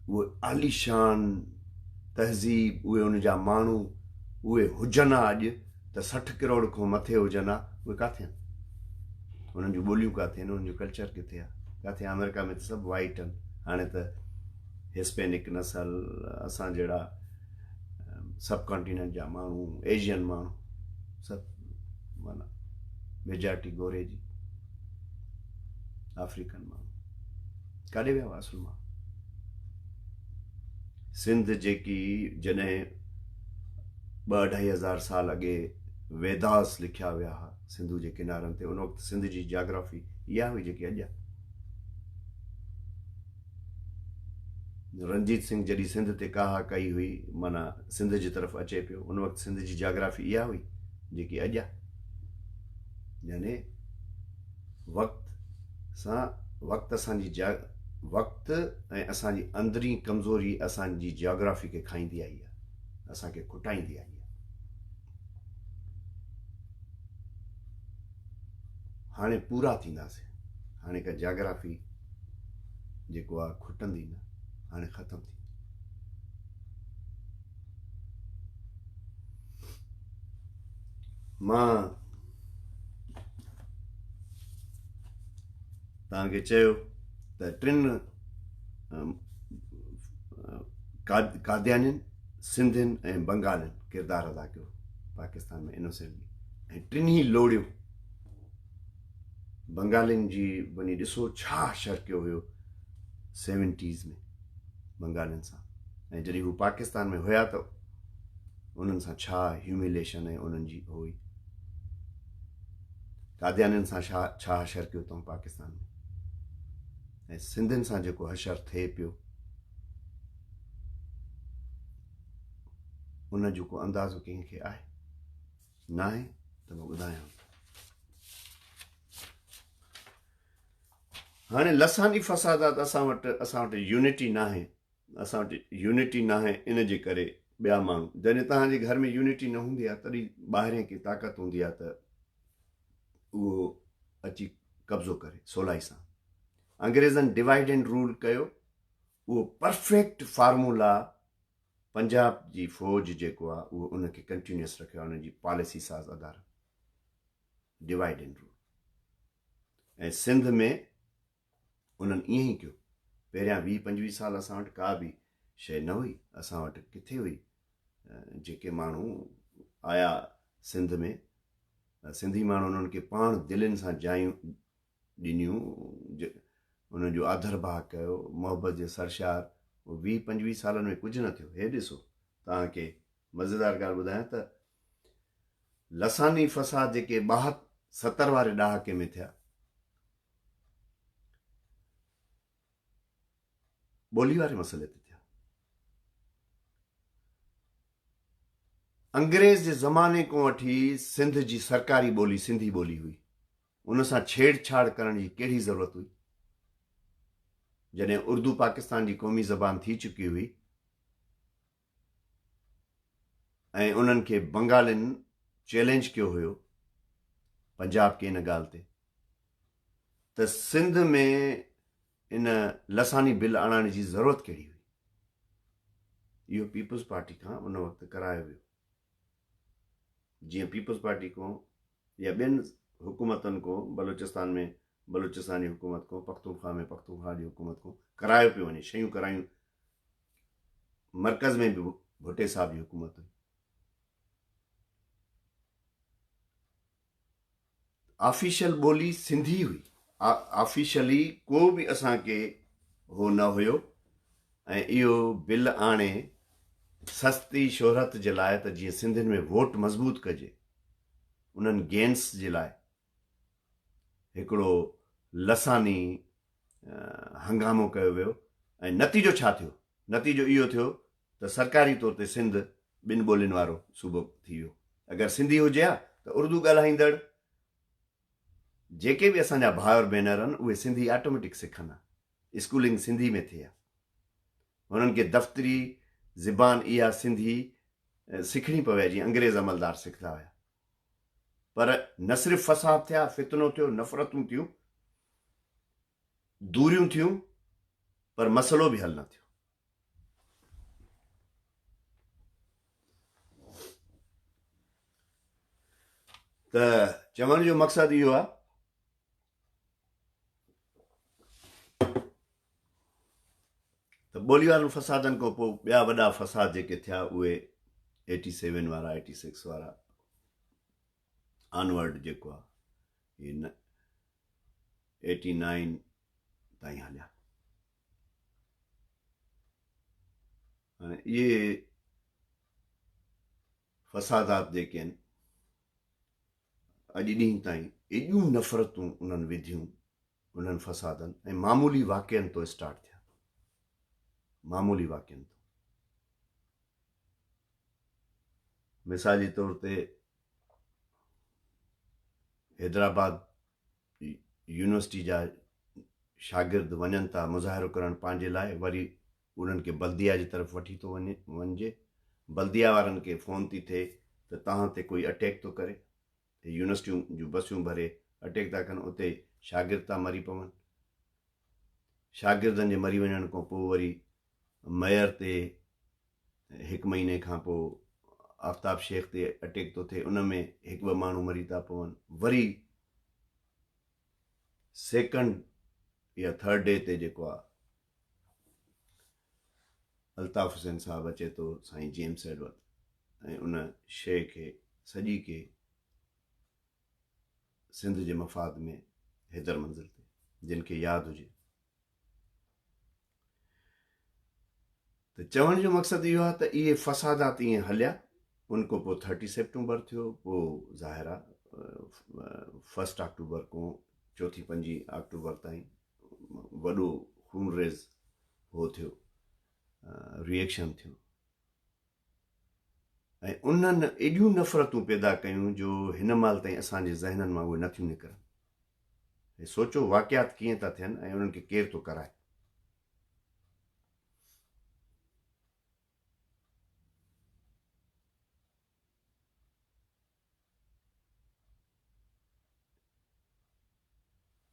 اهي عاليشان تهذيب اهي ان جا ماڻهو اهي هجن ها اڄ ته 60 ڪروڙ کان مٿي هجن ها اهي ڪاٿي آهن انهن جون ٻوليون ڪاٿي آهن انهن جو ڪلچر ڪٿي آهي ڪاٿي آمريڪا ۾ ته سڀ وائيٽ آهن هاڻي ته هسپينڪ نسل اسان جهڙا سب ڪانٽيننٽ جا ماڻهو ايشين ماڻهو سڀ معنيٰ ميجارٽي گوري جي آفريڪن ماڻهو ڪاڏي ويا هئا اصل ماڻهو سنڌ جيڪي جڏهن ٻه اڍائي هزار سال اڳي ويداس لکيا ويا هئا سنڌو جي ڪنارن تي ان وقت سنڌ جي جاگرافي اها هئي جيڪي اڄ آهي رنجيت سنگهه جڏهن سنڌ تي ڪاهه ڪئي هئي معنيٰ سنڌ جي طرف اچي پيو ان وقت سنڌ جي جاگرافي اها هئي جيڪي اڄ آهي يعني وقت سان وقت اسان جي جا وقت ۽ اسان جي اندرين ڪمزوري اسان جي جاگرافي کي کائيندي آئي آهي اسان کي کٽائيندي آئي آهي هاڻي پورا ٿينداسين هاڻي ڪا جاگرافي جيڪو آ کٽندي نه هاڻي ختم ٿي مان توهان کي چيو ته ٽن قاديانين سنڌين ۽ بنگالين ڪردار ادا ڪيو پاڪستان ۾ انوسينٽلي ۽ ٽنهي لوڙيو بنگالين جي وڃي ڏسو ڇا حشر ڪيو هيو سيونٽيز ۾ بنگالين سان ۽ جڏهن هو پاڪستان ۾ هيا ته انهن سان ڇا هيوميليشن ۽ انهن جي هئي قاديانين سان ڇا ڇا حشر ڪيو اٿئون پاڪستان ۾ ۽ سنڌين سان جيڪو حشر ٿئي پيو ان جو ڪو اندازو ڪنهن کي آهي ناهي ته مان ٻڌايان ٿو. هاڻي لساني فسادات اسان وٽ اسان وٽ يونٽي ناهي اسان وٽ يونٽي ناهي ان جي ڪري ٻيا ماڻهو جڏهن توهان جي گهر ۾ يونٽي نه هوندي آهي تڏهن ٻاهرين کي طاقت هوندي آهي ته اهو اچي قبضو ڪري سولائي سان انگريزن ڊوائيڊ اينڊ رول ڪيو اهو پرفيڪٽ فارمولا پنجاب جي فوج جيڪو آ اهو ان کي ڪنٽينيوس رکيو آ انهن جي پاليسي ساز ادارن ڊوائيڊ اينڊ رول ۽ سنڌ ۾ انهن ائين ئي ڪيو. پهريان ويهه پنجويهه سال اسان وٽ ڪا به شيء نه هئي. اسان وٽ ڪٿي هئي؟ جيڪي ماڻهو آيا سنڌ ۾، سنڌي ماڻهن انهن کي پاڻ دلين سان جايون ڏنيون، انهن جو آڌرڀاء ڪيو، محبت جي سرشار. ويهه پنجويهه سالن ۾ ڪجهه نه ٿيو. هي ڏسو، توهان کي مزيدار ڳالهه ٻڌايان ته لساني فساد جيڪي ٻاهت ستر واري ڏهاڪي ۾ ٿيا، ٻولي واري مسئلي تي ٿيا. انگريز جي زماني کان وٺي سنڌ جي سرڪاري ٻولي سنڌي ٻولي هئي. ان سان ڇيڙ ڇاڙ ڪرڻ جي ڪهڙي ضرورت هئي؟ جڏهن اردو پاڪستان جي قومي زبان ٿي چڪي هئي ۽ انهن کي بنگالين چئلينج ڪيو هيو پنجاب کي ان ڳالهه تي ته سنڌ ۾ ان لساني بل آڻڻ جي ضرورت ڪهڙي هئي؟ اهو پيپلز پارٽي کان ان وقت ڪرايو ويو. جيئن پيپلز پارٽي کان يا ٻين حڪومتن کان بلوچستان ۾ بلوچستان جي حڪومت کان، پختونخوا ۾ پختونخوا جي حڪومت کان ڪرايو پيو وڃي، شيون ڪرايون مرڪز ۾ به ڀٽي صاحب جي حڪومت هئي. آفيشل ٻولي سنڌي هئي. آفيشلي ڪو به اسان کي هو نه هيو ۽ اهو بل آڻي سستي شهرت جي لاء ته جيئن سنڌين ۾ ووٽ مضبوط ڪجي انهن گينس جي لاء هڪڙو لساني هنگامو ڪيو ويو ۽ نتيجو ڇا ٿيو؟ نتيجو اهو ٿيو ته سرڪاري طور تي سنڌ ٻن ٻولين وارو صوبو ٿي ويو. اگر سنڌي هجي ها ته اردو ڳالهائيندڙ جيڪي به اسان جا ڀائر ڀينر آهن اهي سنڌي آٽوميٽڪ سکن ها. اسڪولنگ سنڌي ۾ ٿئي ها. هنن کي دفتري زبان اها سنڌي سکڻي پوي ها جيئن انگريز عملدار سکندا هيا. پر نه صرف فساد ٿيا، فتنو ٿيو، نفرتون ٿيون، دوريون ٿيون پر مسئلو به حل نه ٿيو. ته چوڻ جو مقصد اهو آهي ته ٻولي وارن فسادن کان پوء ٻيا وڏا فساد جيڪي ٿيا اهي ايٽي سيون وارا ايٽي سڪس وارا آنورڊ جيڪو آهي ايٽي نائن تائين هليا. هاڻي اهي فسادات جيڪي آهن اڄ ڏينهن تائين ايڏيون نفرتون انهن وڌيون انهن فسادن ۽ معمولي واقعن تو اسٽارٽ ٿيا معمولي واقعن تو مثال جي طور تي حيدرآباد يونيورسٽي جا شاگرد وڃن ٿا مظاهرو ڪرڻ پنهنجي لاء وري انهن کي بلديا جي طرف وٺي ٿو وڃي وڃجي بلديا وارن کي فون ٿي ٿئي ته توهان تي ڪوئي اٽيڪ ٿو ڪري هي يونيورسٽيون جون بسيون ڀري اٽيڪ ٿا ڪن اتي شاگرد ٿا مري پون شاگردن جي مري وڃڻ کان پوء وري ميئر تي هڪ مهيني کان پوء آفتاب شيخ تي اٽيڪ ٿو ٿئي ان ۾ هڪ ٻه ماڻهو مري ٿا پون وري سيڪنڊ يا ٿرڊ ڊي تي جيڪو آ الطاف حسين صاحب اچي ٿو سائين جي ايم سيڊ وٽ ۽ ان شيء کي سڄي کي سنڌ جي مفاد ۾ حيدر منزل تي جن کي ياد هجي ته چوڻ جو مقصد اهو آهي ته اهي فسادات ائين هليا ان کان پوء ٿرٽي سيپٽمبر ٿيو پوء ظاهر آهي فرسٽ آڪٽوبر کان چوٿين پنجين آڪٽوبر تائين وڏو خونريز هو ٿيو ريئيڪشن ٿيو ۽ انهن ايڏيون نفرتون پيدا ڪيون جو هن مهل تائين اسان جي ذهنن مان اهي نٿيون نڪرن. هي سوچو واقعات ڪيئن ٿا ٿين ۽ انهن کي ڪير ٿو ڪرائي.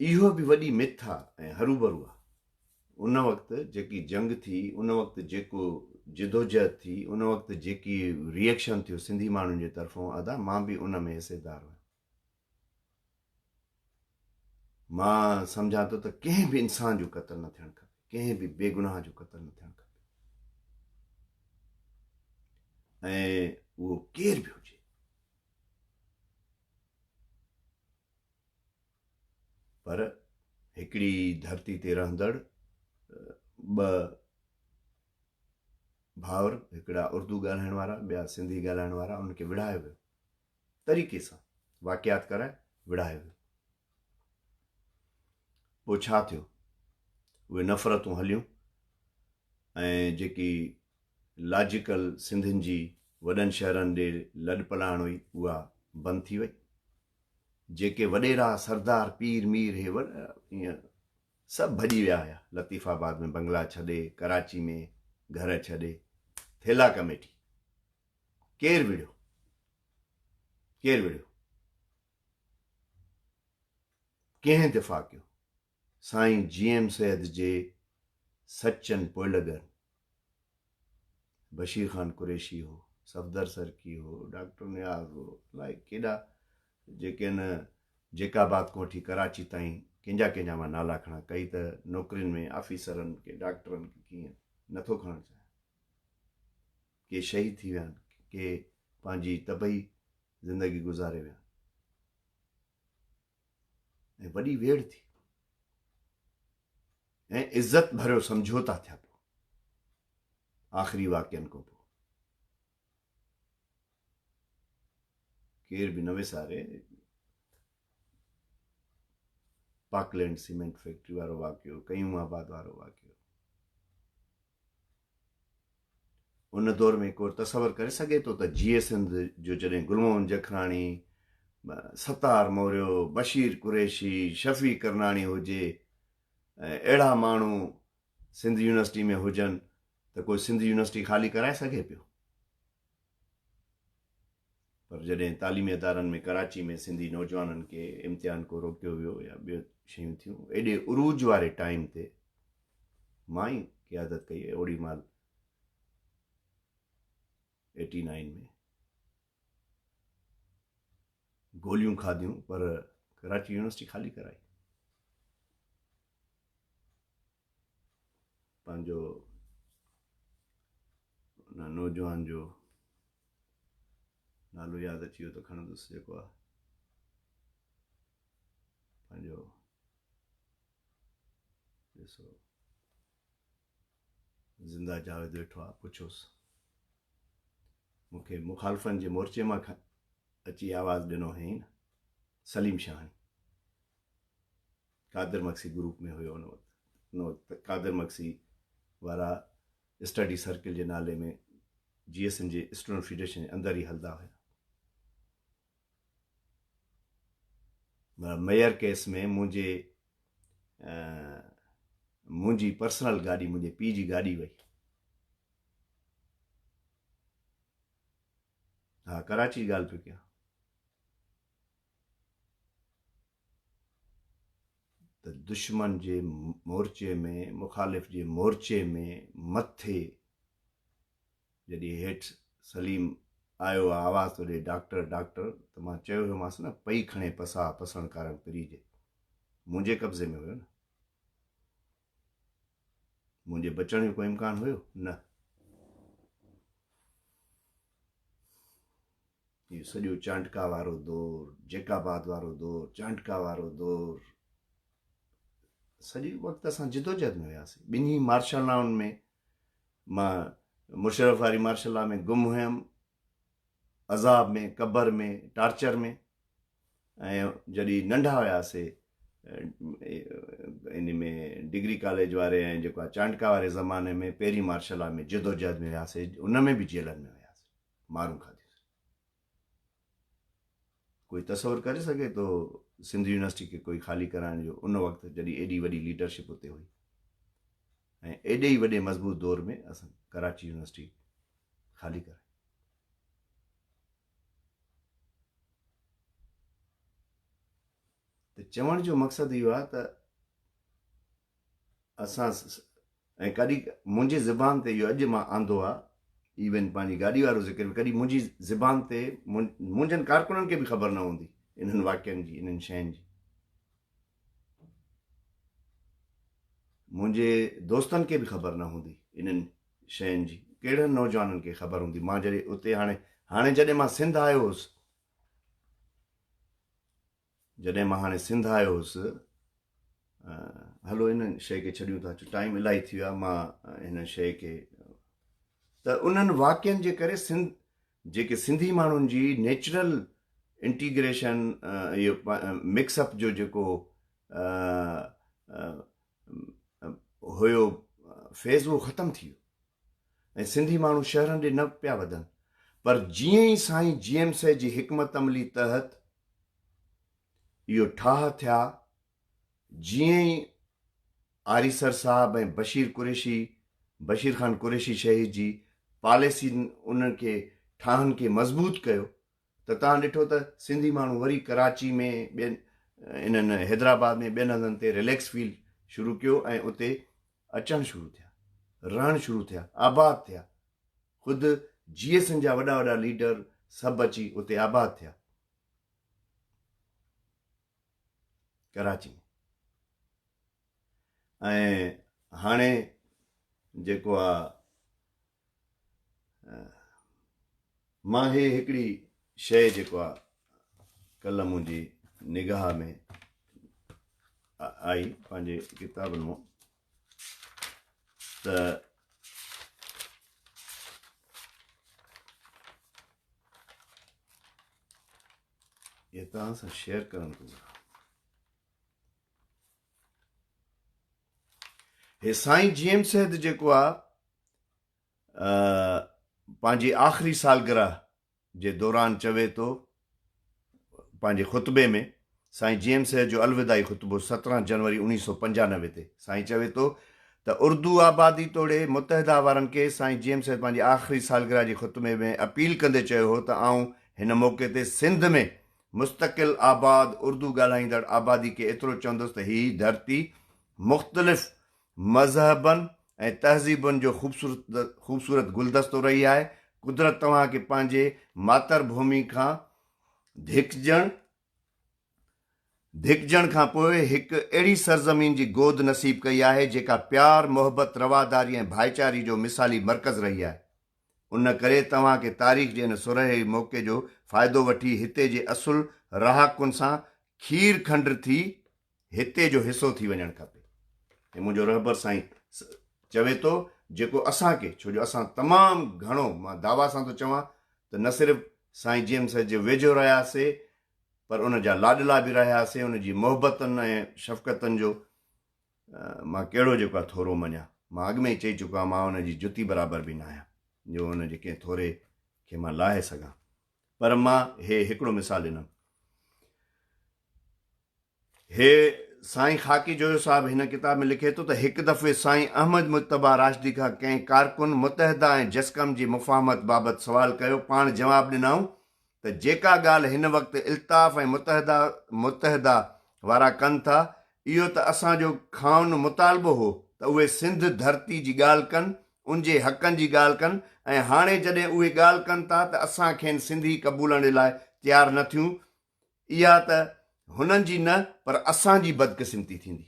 اهو به وڏي مٿ آ ۽ هروڀرو آ. ان وقت جيڪي جنگ ٿي، ان وقت جيڪو جدوجهد ٿي ان وقت جيڪي ريئڪشن ٿيو سنڌي ماڻهن جي طرفون ادا مان به ان ۾ حصيدار هيم. مان سمجهان ٿو ته ڪنهن به انسان جو قتل نه ٿيڻ کپي، ڪنهن به بيگناهه جو قتل نه ٿيڻ کپي ۽ اهو ڪير به هجي. پر هڪڙي ڌرتي تي رهندڙ ٻه ڀائر، هڪڙا اردو ڳالهائڻ وارا، ٻيا سنڌي ڳالهائڻ وارا، انهن کي وڙهايو ويو. طريقي سان واقعات ڪرائي وڙهايو ويو. پوء ڇا ٿيو؟ اهي نفرتون هليون ۽ جيڪي لاجيڪل سنڌين جي وڏن شهرن ڏي لڏپلاڻ هئي اها بند ٿي وئي. جيڪي وڏيرا، سردار، پير، مير هي ائين سڀ ڀڄي ويا هيا. لطيف آباد ۾ بنگلا ڇڏي، ڪراچي ۾ گهر ڇڏي، ٿيلها ڪميٽي. ڪير وڙهيو؟ ڪير وڙهيو؟ ڪنهن دفاع ڪيو؟ سائين جي ايم سيد جي سچن پوئلڳن بشير خان قريشي هو، صفدر سرڪي هو، ڊاڪٽر نياز هو، الائي ڪيڏا جيڪي آهن جيڪب آباد کان وٺي ڪراچي تائين ڪنهن جا ڪنهن جا مان نالا کڻان، ڪئي ته نوڪرين ۾ آفيسرن ڪي ڊاڪٽرن ڪي ڪيئن نٿو کڻڻ چاهيان. ڪي شهيد ٿي ويا آهن، ڪي پنهنجي طبعي زندگي گذاري ويا آهن ۽ وڏي ويڙهه ٿي ۽ عزت ڀريو سمجهوتا ٿيا پوء آخري واقعن کان پوء ڪير به نه وساري پاڪلينڊ سيمينٽ فيڪٽري وارو واقعو، قيوم آباد وارو واقعو. ان دور ۾ ڪو تصور ڪري سگهي ٿو ته جيئي سنڌ جو جڏهن گل محمد جکراڻي، ستار موريو، بشير قريشي، شفيع ڪرناڻي هجي ۽ اهڙا ماڻهو سنڌ يونيورسٽي ۾ هجن ته ڪو سنڌ يونيورسٽي خالي ڪرائي سگهي پيو؟ پر جڏهن تعليمي ادارن ۾ ڪراچي ۾ سنڌي نوجوانن کي امتحان کان روڪيو ويو يا ٻيون شيون ٿيون، ايڏي عروج واري ٽائيم تي مان ئي قيادت ڪئي اوڏي مهل ايٽي نائين ۾ گوليون کاڌيون پر ڪراچي يونيورسٽي خالي ڪرائي. پنهنجو ان نوجوان جو نالو ياد اچي ويو ته کڻندس جيڪو آهي پنهنجو ڏسو زنده جاويد ويٺو آهي پڇوس مونکي مخالفن جي مورچي مان اچي آواز ڏنو هئين نه سليم شاهاڻي قادر مگسي گروپ ۾ هيو ان وقت ان وقت قادر مگسي وارا اسٽڊي سرڪل جي نالي ۾ جي ايس اين جي اسٽوڊنٽ فيڊريشن جي اندر ئي هلدا هيا. ميئر ڪيس ۾ منهنجي منهنجي پرسنل گاڏي منهنجي پيء جي گاڏي وئي. ها ڪراچي جي ڳالهه پيو ڪيان. ته دشمن جي مورچي ۾ مخالف جي مورچي ۾ مٿي جڏهن هيٺ سليم آيو آ آواز ٿو ڏي ڊاڪٽر ڊاڪٽر ته مان چيو هيومانس نه پئي کڻي پساهه پسڻ ڪارڻ پريجي منهنجي قبضي ۾ هيو نه منهنجي بچڻ جو ڪو امڪان هيو نه. اهو سڄو چانڊڪا وارو دور، جيڪب آباد وارو دور، چانڊڪا وارو دور، سڄي وقت اسان جدوجهد ۾ هياسين. ٻنهي مارشل لائن ۾ مان مشرف واري مارشل لا ۾ گم هيم، عذاب ۾، قبر ۾، ٽارچر ۾، ۽ جڏهن ننڍا هياسي ان ۾ ڊگري ڪاليج واري ۽ جيڪو آهي چانڊڪا واري زماني ۾ پهرين مارشل لا ۾ جدوجهد ۾ هياسي، ان ۾ به جيلن ۾ هياسي. مارون کاڌيون. ڪوئي تصور ڪري سگهي ٿو سنڌ يونيورسٽي کي ڪوئي خالي ڪرائڻ جو ان وقت جڏهن ايڏي وڏي ليڊرشپ اتي هئي ۽ ايڏي ئي وڏي مضبوط دور ۾ اسان ڪراچي يونيورسٽي خالي ڪرائي. ته چوڻ جو مقصد اهو آهي ته اسان ۽ ڪڏهن منهنجي زبان تي اهو اڄ مان آندو آ، ايون پنهنجي گاڏي وارو ذڪر به ڪڏهن منهنجي زبان تي منهنجن ڪارڪنن کي به خبر نه هوندي انهن واقعن جي، انهن شين جي. منهنجي دوستن کي به خبر نه هوندي انهن شين جي، ڪهڙن نوجوانن کي خبر هوندي. مان جڏهن اتي هاڻي هاڻي جڏهن مان سنڌ آيو هوس، جڏهن مان هاڻي سنڌ آيو هوس، هلو ان شيء کي ڇڏيون ٿا، ٽائيم الاهي ٿي ويو آهي، مان هن شيء کي ته انهن واقعن جي ڪري سنڌ جيڪي سنڌي ماڻهن جي نيچرل انٽيگريشن اهو مڪس اپ جو جيڪو هيو فيز اهو ختم ٿي ويو ۽ سنڌي ماڻهو شهرن ڏي نه پيا وڌن پر جيئن ئي سائين جي ايم سيد جي حڪمت عملي تحت اهو ٺاهه ٿيا، جيئن ئي آريسر صاحب ۽ بشير قريشي، بشير خان قريشي شهيد جي پاليسين انهن کي ٺاهن کي مضبوط ڪيو ته توهان ڏٺو ته سنڌي ماڻهو وري ڪراچي ۾ ٻين انهن حيدرآباد ۾ ٻين هنڌن تي رليڪس فيل شروع ڪيو ۽ اتي اچڻ شروع ٿيا، رهڻ شروع ٿيا، آباد ٿيا. خود جي ايس اين جا وڏا وڏا ليڊر سڀ اچي اتي آباد ٿيا. ڪراچي ۾ ۽ هاڻي جيڪو آ مان هي هڪڙي شيء جيڪو آ ڪل منهنجي نگاهه ۾ آئي پنهنجي ڪتابن مان ته اهي توهان سان شيئر ڪرڻ ٿو گهران. هي سائين جي ايم سيد جيڪو آ پنهنجي آخري سالگرهه جي دوران چوي ٿو پنهنجي خطبي ۾ سائين جي ايم سيد جو الوداعي خطبو 17 جنوري 1995 تي سائين چوي ٿو ته اردو آبادي توڙي متحده وارن کي سائين جي ايم سيد پنهنجي آخري سالگرهه جي خطبي ۾ اپيل ڪندي چيو هو ته آئون هن موقعي تي سنڌ ۾ مستقل آباد اردو ڳالهائيندڙ آبادي کي ايترو چوندس ته هي ڌرتي مختلف مذهبن ۽ تهذيبن جو خوبصورت گلدستو رهي آهي. قدرت توهان کي پنهنجي ماتر ڀومي کان ڌڪجڻ ڌڪجڻ کان پوء هڪ اهڙي سرزمين جي گود نصيب ڪئي آهي، جيڪا پيار، محبت، رواداري ۽ ڀائيچاري جو مثالي مرڪز رهي آهي. ان ڪري توهان کي تاريخ جي ان سرهي موقعي جو فائدو وٺي هتي جي اصل رهاڪن سان کير کنڊ ٿي هتي جو حصو ٿي وڃڻ کپي. ۽ منهنجو رهبر سائين چوي ٿو جيڪو اسان کي ڇو جو اسان تمام گهڻو مان دعويٰ سان ٿو چوان ته نه صرف سائين جي ايم سيد جي ويجهو رهياسي پر ان جا لاڏلا به رهياسي ان جي محبتن ۽ شفقتن جو مان ڪهڙو جيڪو آهي ٿورو مڃان مان اڳ ۾ ئي چئي چڪو آهيان مان ان جي جتي برابر به نه آهيان جو ان جي ڪنهن ٿوري کي مان لاهي سگهان پر مان هي هڪڙو مثال ڏنم هي سائين خاڪي جويو صاحب هن ڪتاب ۾ لکي ٿو ته هڪ دفعي سائين احمد مجتبيٰ راشدي کان ڪنهن ڪارڪن متحده ۽ جسقم جي مفاهمت بابت سوال ڪيو، پاڻ جواب ڏنائون ته جيڪا ڳالهه هن وقت الطاف ۽ متحده متحده وارا ڪن ٿا اهو ته اسان جو کانئن مطالبو هو ته اهي سنڌ ڌرتي جي ڳالهه ڪن، انجي حقن جي ڳالهه ڪن ۽ هاڻي جڏهن اهي ڳالهه ڪن ٿا ته اسان کين سنڌي قبولڻ لاء تيار نه ٿيون اها ته هنن جي نه پر اسان جي بدقسمتي ٿيندي.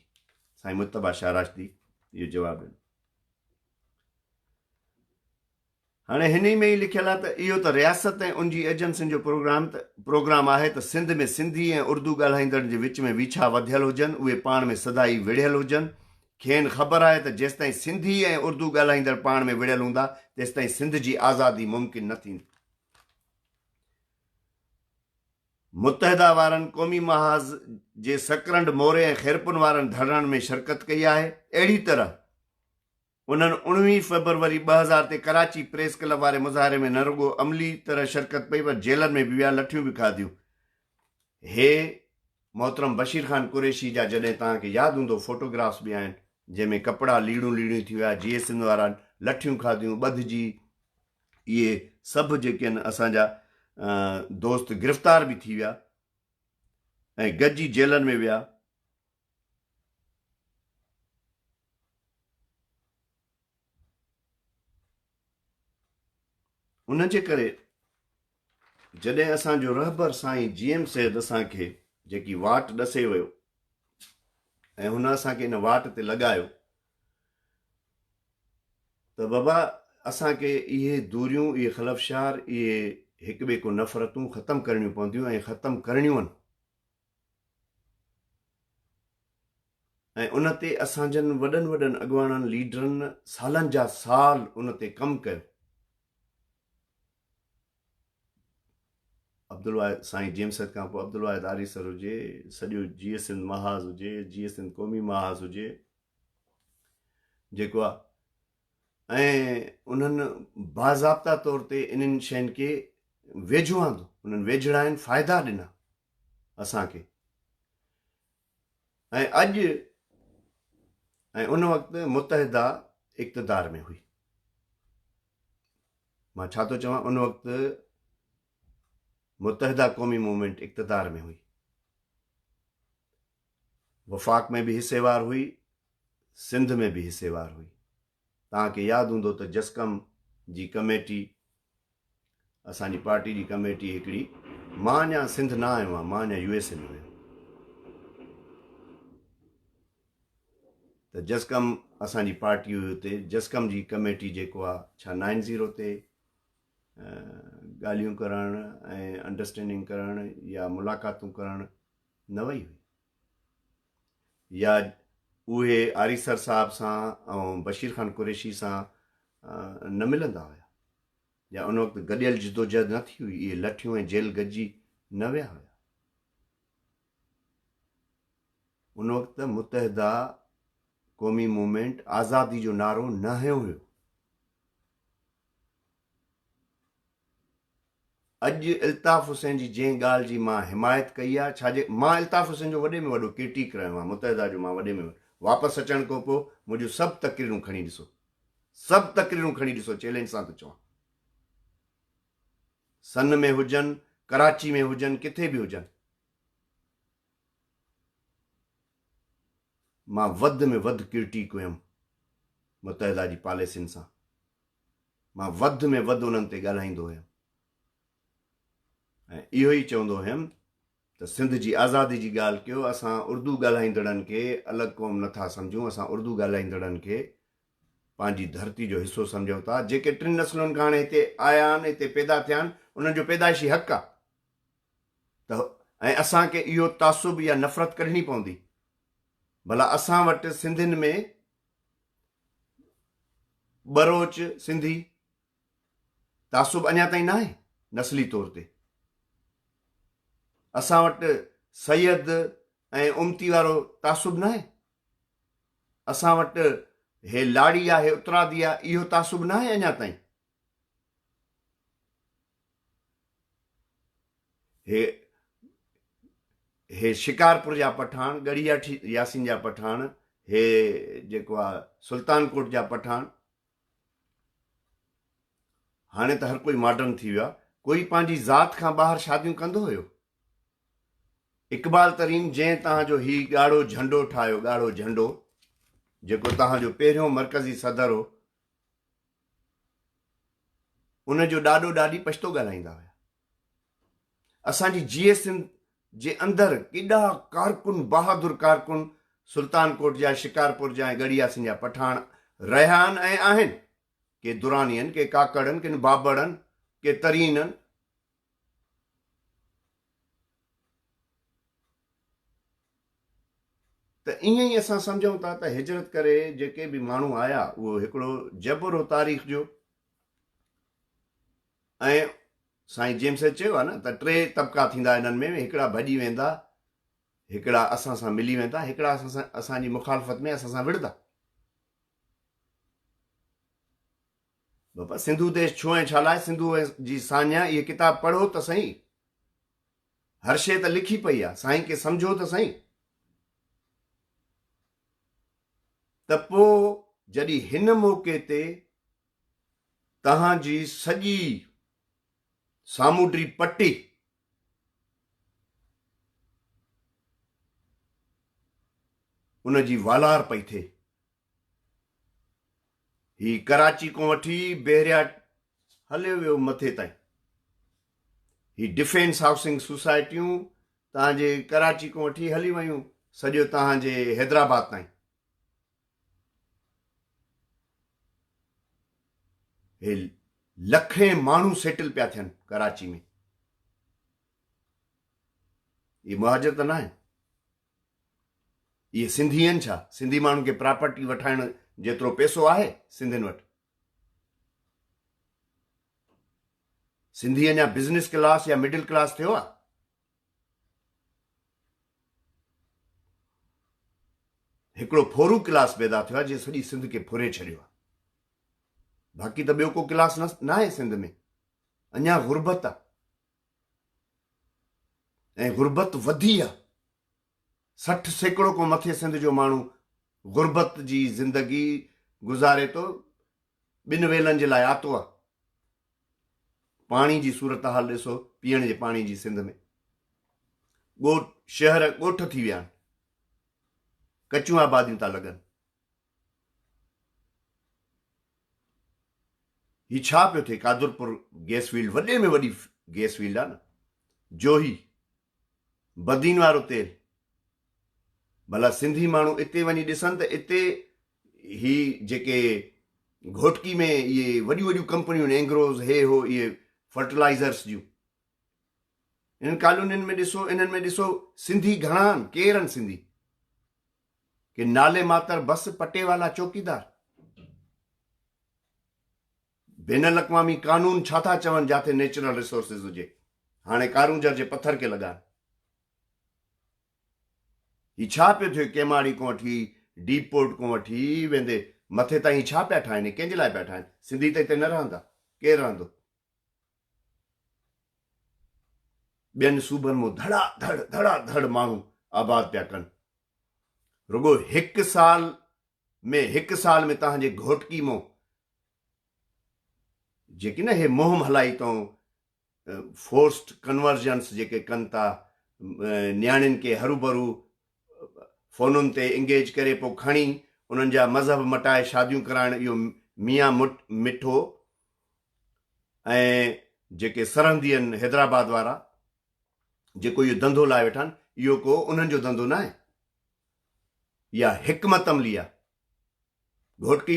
سائين مجتبيٰ شاهه راشدي اهو جواب ڏنو. هاڻي هن ئي ۾ ئي لکيل آهي ته اهو ته رياست ۽ ان جي ايجنسين جو پروگرام ته پروگرام آهي ته سنڌ ۾ سنڌي ۽ اردو ڳالهائيندڙن جي وچ ۾ ويڇا وڌيل هجن، اهي پاڻ ۾ سدائي وڙهيل هجن. کين خبر آهي ته جيستائين سنڌي ۽ اردو ڳالهائيندڙ پاڻ ۾ وڙهيل هوندا تيستائين سنڌ جي آزادي ممڪن نه ٿيندي. متحده وارن قومي محاذ جي سڪرنڊ، موري ۽ خيرپور وارن ڌرڻن ۾ شرڪت ڪئي آهي. اهڙي طرح انهن 19 فيبروري 2000 تي ڪراچي پريس ڪلب واري مظاهري ۾ نه رڳو عملي طرح شرڪت پئي پر جيلن ۾ به ويا لٺيون به کاڌيون. هي محترم بشير خان قريشي جا جڏهن توهان کي ياد هوندو فوٽوگرافس به آهن جنهن ۾ ڪپڙا ليڙون ليڙيون ٿي ويا جيئي سنڌ وارن لٺيون کاڌيون ٻڌجي اهي سڀ جيڪي آهن اسان جا دوست گرفتار به ٿي ويا ۽ گڏجي جيلن ۾ ويا. ان جي ڪري جڏهن اسان جو رهبر سائين جي ايم سيد اسان کي جيڪي واٽ ڏسي ويو ۽ هن اسان کي ان واٽ تي لڳايو ته بابا اسان کي اهي دوريون، اهي خلفشار، اهي هڪ ٻئي کان نفرتون ختم ڪرڻيون پونديون ۽ ختم ڪرڻيون آهن. ۽ ان تي اسان جن وڏن وڏن اڳواڻن ليڊرن سالن جا سال ان تي ڪم ڪيو. عبدالواحد سائين جيم سيد کان پوء عبدالواحد آريسر هجي، سڄو جيئي سنڌ محاذ هجي، جيئي سنڌ قومي محاذ هجي جيڪو آ ۽ انهن باضابطا طور تي انهن شين کي ويجهو آندو، انهن ويجهڙائن فائدا ڏنا اسان کي ۽ اڄ ۽ ان وقت متحده اقتدار ۾ هئي. مان ڇا ٿو چوان ان وقت متحده قومي موومينٽ اقتدار ۾ هئي. وفاق ۾ به حصيوار هئي، سنڌ ۾ به حصيوار هئي. توهان کي ياد هوندو ته جسقم جي ڪميٽي اسان جي پارٽي جي ڪميٽي هڪڙي مان اڃا سنڌ نه آيو آهيان مان اڃا يو ايس اي ۾ هيم ته جسقم اسان جي پارٽي هئي اتي جسقم جي ڪميٽي جيڪو آ ڇا نائن زيرو تي ڳالهيون ڪرڻ ۽ انڊرسٽينڊنگ ڪرڻ يا ملاقاتون ڪرڻ نه وئي هئي يا اهي آريسر صاحب سان ۽ بشير خان قريشي سان نه ملندا هيا يا ان وقت گڏيل جدوجهد نه ٿي هئي، اهي لٺيون ۽ جيل گڏجي نه ويا هيا. ان وقت متحده قومي موومينٽ آزادي جو نعرو نه هنيو هيو. اڄ الطاف حسين جي جنهن ڳالهه جي مان حمايت ڪئي آهي، ڇا جي مان الطاف حسين جو وڏي ۾ وڏو ڪرٽيڪ رهيو آهيان، متحده جو مان وڏي ۾ واپس اچڻ کان پوء منهنجون سڀ تقريرون کڻي ڏسو، سڀ تقريرون کڻي ڏسو چئلينج سان ٿو چوان. سن ۾ هجن، ڪراچي ۾ هجن، ڪٿي به هجن. مان وڌ ۾ وڌ ڪرٽيڪ هيم متحده جي پاليسين سان. مان وڌ ۾ وڌ انهن تي ڳالهائيندو هيم ۽ اهو ئي چوندو هيم ته سنڌ جي آزادي جي ڳالهه ڪيو، اسان اردو ڳالهائيندڙن کي الڳ قوم نه ٿا سمجهون، اسان اردو ڳالهائيندڙن کي پنهنجي ڌرتي جو حصو سمجهون ٿا، جيڪي ٽن نسلن کان هاڻي هتي آيا آهن، هتي پيدا ٿيا آهن، انهن جو پيدائشي حق آهي ته ۽ اسان کي اهو تعصب يا نفرت ڪڍڻي پوندي. ڀلا اسان وٽ سنڌين ۾ ٻروچ سنڌي تعصب اڃا تائين ناهي نسلي طور تي اسان وٽ سيد ۽ امتي وارو تعصب ناهي اسان وٽ هي لاڙي آ هي اترادي آ اهو تعصب ناهي اڃا تائين هي هي شڪارپور جا پٺاڻ، ڳڙهي ياسين جا پٺاڻ، هي جيڪو آ سلطان ڪوٽ جا پٺاڻ. هاڻي ته هر ڪوئي ماڊرن ٿي ويو آ. ڪوئي پنهنجي ذات کان ٻاهر شاديون ڪندو هيو؟ اقبال ترين جنهن توهان جو هي ڳاڙهو جهنڊو ٺاهيو، ڳاڙهو جهنڊو جيڪو توهان جو پهريون مرڪزي صدر هو، ان جو ڏاڏو ڏاڏي پشتو ڳالهائيندا هيا. اسان جي جيئي سنڌ جي اندر ڪيڏا ڪارڪن بهادر ڪارڪن سلطان ڪوٽ جا، شڪارپور جا ۽ ڳڙهي ياسين جا پٺاڻ رهيا آهن ۽ آهن. ڪي دراني آهن، ڪي ڪاڪڙ آهن، ڪن بابڙ آهن، ڪي ترين آهن. ته ائين ئي اسان سمجهون ٿا ته هجرت ڪري جيڪي به ماڻهو آيا اهو هڪڙو جبر هو تاريخ جو ۽ سائين جيمس چيو آهي نه ته ٽي طبقا ٿيندا انهن ۾ هڪڙا ڀڄي ويندا هڪڙا اسان سان ملي ويندا هڪڙا اسان سان اسان جي مخالفت ۾ اسان سان وڙهندا. بابا سنڌو ديش ڇو ۽ ڇا لاء سنڌو جي ساڃاهه اهي ڪتاب پڙهو ته سهي. هر شيء ته لکي پئي آ سائين ڪي سمجهو ته سهي. ته پو جڏهن هن موقعي تي توهان جي سڄي سامونڊي پٽي ان جي والار پئي ٿئي. هي ڪراچي کان وٺي بحريا هليو ويو مٿي تائين. هي ڊفينس هائوسنگ سوسائٽيون توهان جي ڪراچي کان وٺي هلي ويون سڄو توهان جي حيدرآباد تائين. هي لکين ماڻهو سيٽل پيا ٿين ڪراچي ۾. اهي مهاجر ته ناهن. اهي سنڌي آهن ڇا؟ سنڌي ماڻهن کي پراپرٽي وٺائڻ جيترو پيسو آهي سنڌين وٽ؟ سنڌي اڃا بزنس ڪلاس يا مڊل ڪلاس ٿيو آ؟ هڪڙو ڦورو ڪلاس پيدا ٿيو آ جنهن سڄي سنڌ کي ڦري ڇڏيو آ. باقي ته ٻيو ڪو ڪلاس ناهي سنڌ ۾. اڃا غربت آ ۽ غربت وڌي آ. 60% کان مٿي سنڌ جو ماڻهو غربت جي زندگي گذاري ٿو. ٻن ويلن جي لاء آتو آ. پاڻي جي صورتحال ڏسو، پيئڻ جي پاڻي جي سنڌ ۾ ڳوٺ شهر ڳوٺ ٿي ويا آهن، ڪچيون آباديون ٿا لڳن. هي ڇا پيو ٿئي؟ قادرپور گيس فيلڊ وڏي ۾ وڏي گيس فيلڊ آ نه، جوهي بدين وارو تيل. ڀلا سنڌي ماڻهو اتي وڃي ڏسن ته اتي هي جيڪي گهوٽڪي ۾ اهي وڏيون وڏيون ڪمپنيون آهن اينگروز هي هو اهي فرٽيلائزرس جون انهن ڪالونين ۾ ڏسو انهن ۾ ڏسو سنڌي گهڻا آهن ڪير آهن سنڌي ڪي نالي ماتر بس پٽيوالا چوڪيدار بين الاقوامي قانون ڇا ٿا چون جاٿي نيچرل ريسورسز هجي هاڻي ڪارونجهر جي پٿر کي لڳائن. هي ڇا پيو ٿئي ڪيماڙي کان وٺي ڊيپ پورٽ کان وٺي ويندي مٿي تائين هي ڇا پيا ٺاهن هي ڪنهن جي لاء پيا ٺاهن سنڌي ته هتي نه رهندا ڪير رهندو ٻين صوبن مون ڌڙا ڌڙ ڌڙا ڌڙ ماڻهو آباد پيا ڪن رڳو هڪ سال ۾ هڪ سال ۾ تهان جي گهوٽڪي مون جيڪي نه هي مهم هلائي تون فورسڊ ڪنورجنس جيڪي ڪن ٿا نياڻين کي هروڀرو فونن تي انگيج ڪري پوء کڻي انهن جا مذهب مٽائي شاديون ڪرائڻ اهو ميان مٺو ۽ جيڪي سرهندي آهن حيدرآباد وارا جيڪو اهو ڌنڌو لائي ويٺا آهن اهو ڪو انهن جو ڌنڌو ناهي اها حڪمت عملي آهي گهوٽڪي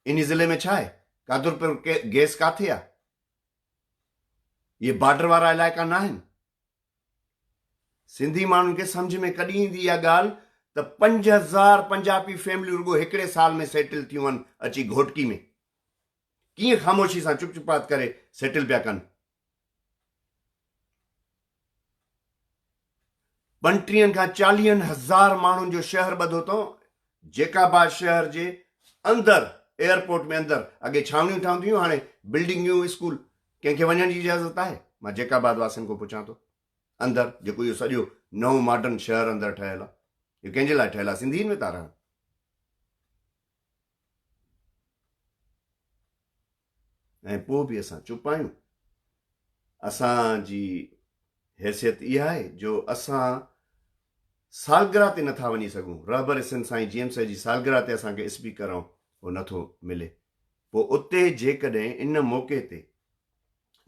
انهي ضلعي ۾ ڇا آهي قادرپور گيس ڪاٿي آهي اهي بارڊر وارا علائقا ناهن. سنڌي ماڻهن کي سمجهه ۾ ڪڏهن ايندي اها ڳالهه ته 5000 پنجابي فيمليون رڳو هڪڙي سال ۾ سيٽل ٿيون آهن اچي گهوٽڪي ۾ ڪيئن خاموشي سان چپ چپات ڪري سيٽل پيا ڪن. پنٽيهن کان چاليهن هزار ماڻهن جو شهر ٻڌو اٿئون، جيڪب آباد شهر جي اندر ايئرپورٽ ۾ اندر اڳي ڇانوڻيون ٺهنديون هيون هاڻي بلڊنگيون اسڪول ڪنهن کي وڃڻ جي اجازت آهي؟ مان جيڪب آباد واسين کان پڇان ٿو اندر جيڪو اهو سڄو نئون ماڊرن شهر اندر ٺهيل آهي اهو ڪنهن جي لاء ٺهيل آهي سنڌي ان ۾ ٿا رهن. ۽ پوء به اسان چپ آهيون. اسان جي حيثيت اها آهي جو اسان سالگرهه تي نٿا وڃي سگهون. رهبر سنڌ سائين جي ايم سيد جي سالگرهه تي اسان کي اسپيڪر ۽ اهو نٿو ملي. پوء اتي جيڪڏهن ان موقعي تي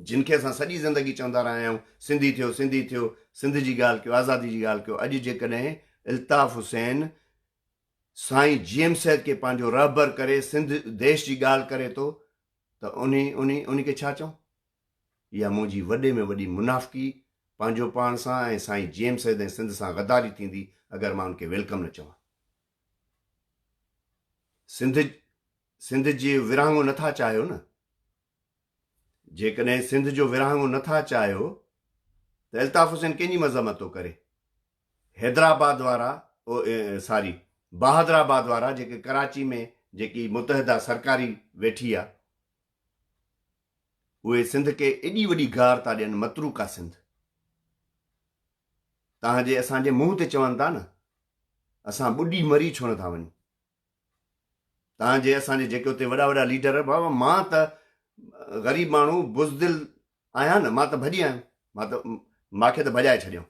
جن کي اسان سڄي زندگي چوندا رهيا آهيون سنڌي ٿيو سنڌي ٿيو سنڌ جي ڳالهه ڪيو آزادي جي ڳالهه ڪيو اڄ جيڪڏهن الطاف حسين سائين جي ايم سيد کي پنهنجو رهبر ڪري سنڌ ديش جي ڳالهه ڪري ٿو ته انهي انهي انهي کي ڇا چئون؟ اها منهنجي وڏي ۾ وڏي منافقي پنهنجو پاڻ سان ۽ سائين جي ايم سيد ۽ سنڌ سان غداري ٿيندي اگر مان ان کي welcome نه چوان. سنڌ سنڌ جي ورهاڱو نه ٿا چاهيو نه؟ جيڪڏهن سنڌ جو ورهاڱو نه ٿا چاهيو ته الطاف حسين ڪنهن جي مذمت ٿو ڪري؟ حيدرآباد وارا ساري بهادرآباد وارا جيڪي ڪراچي ۾ جيڪي متحده سرڪاري ويٺي آ اهي سنڌ کي ايڏي وڏي گار ٿا ڏين متروڪا سنڌ تهان جي اسان جي منهن تي چون ٿا نه اسان ٻڏي مري ڇو نه ٿا وڃون تهان جي اسان جي جيڪي اتي وڏا وڏا ليڊر بابا مان ته غريب ماڻهو بزدل آهيان نه مان ته ڀڄي آيم مان ته ماکي ته ڀڄائي ڇڏيو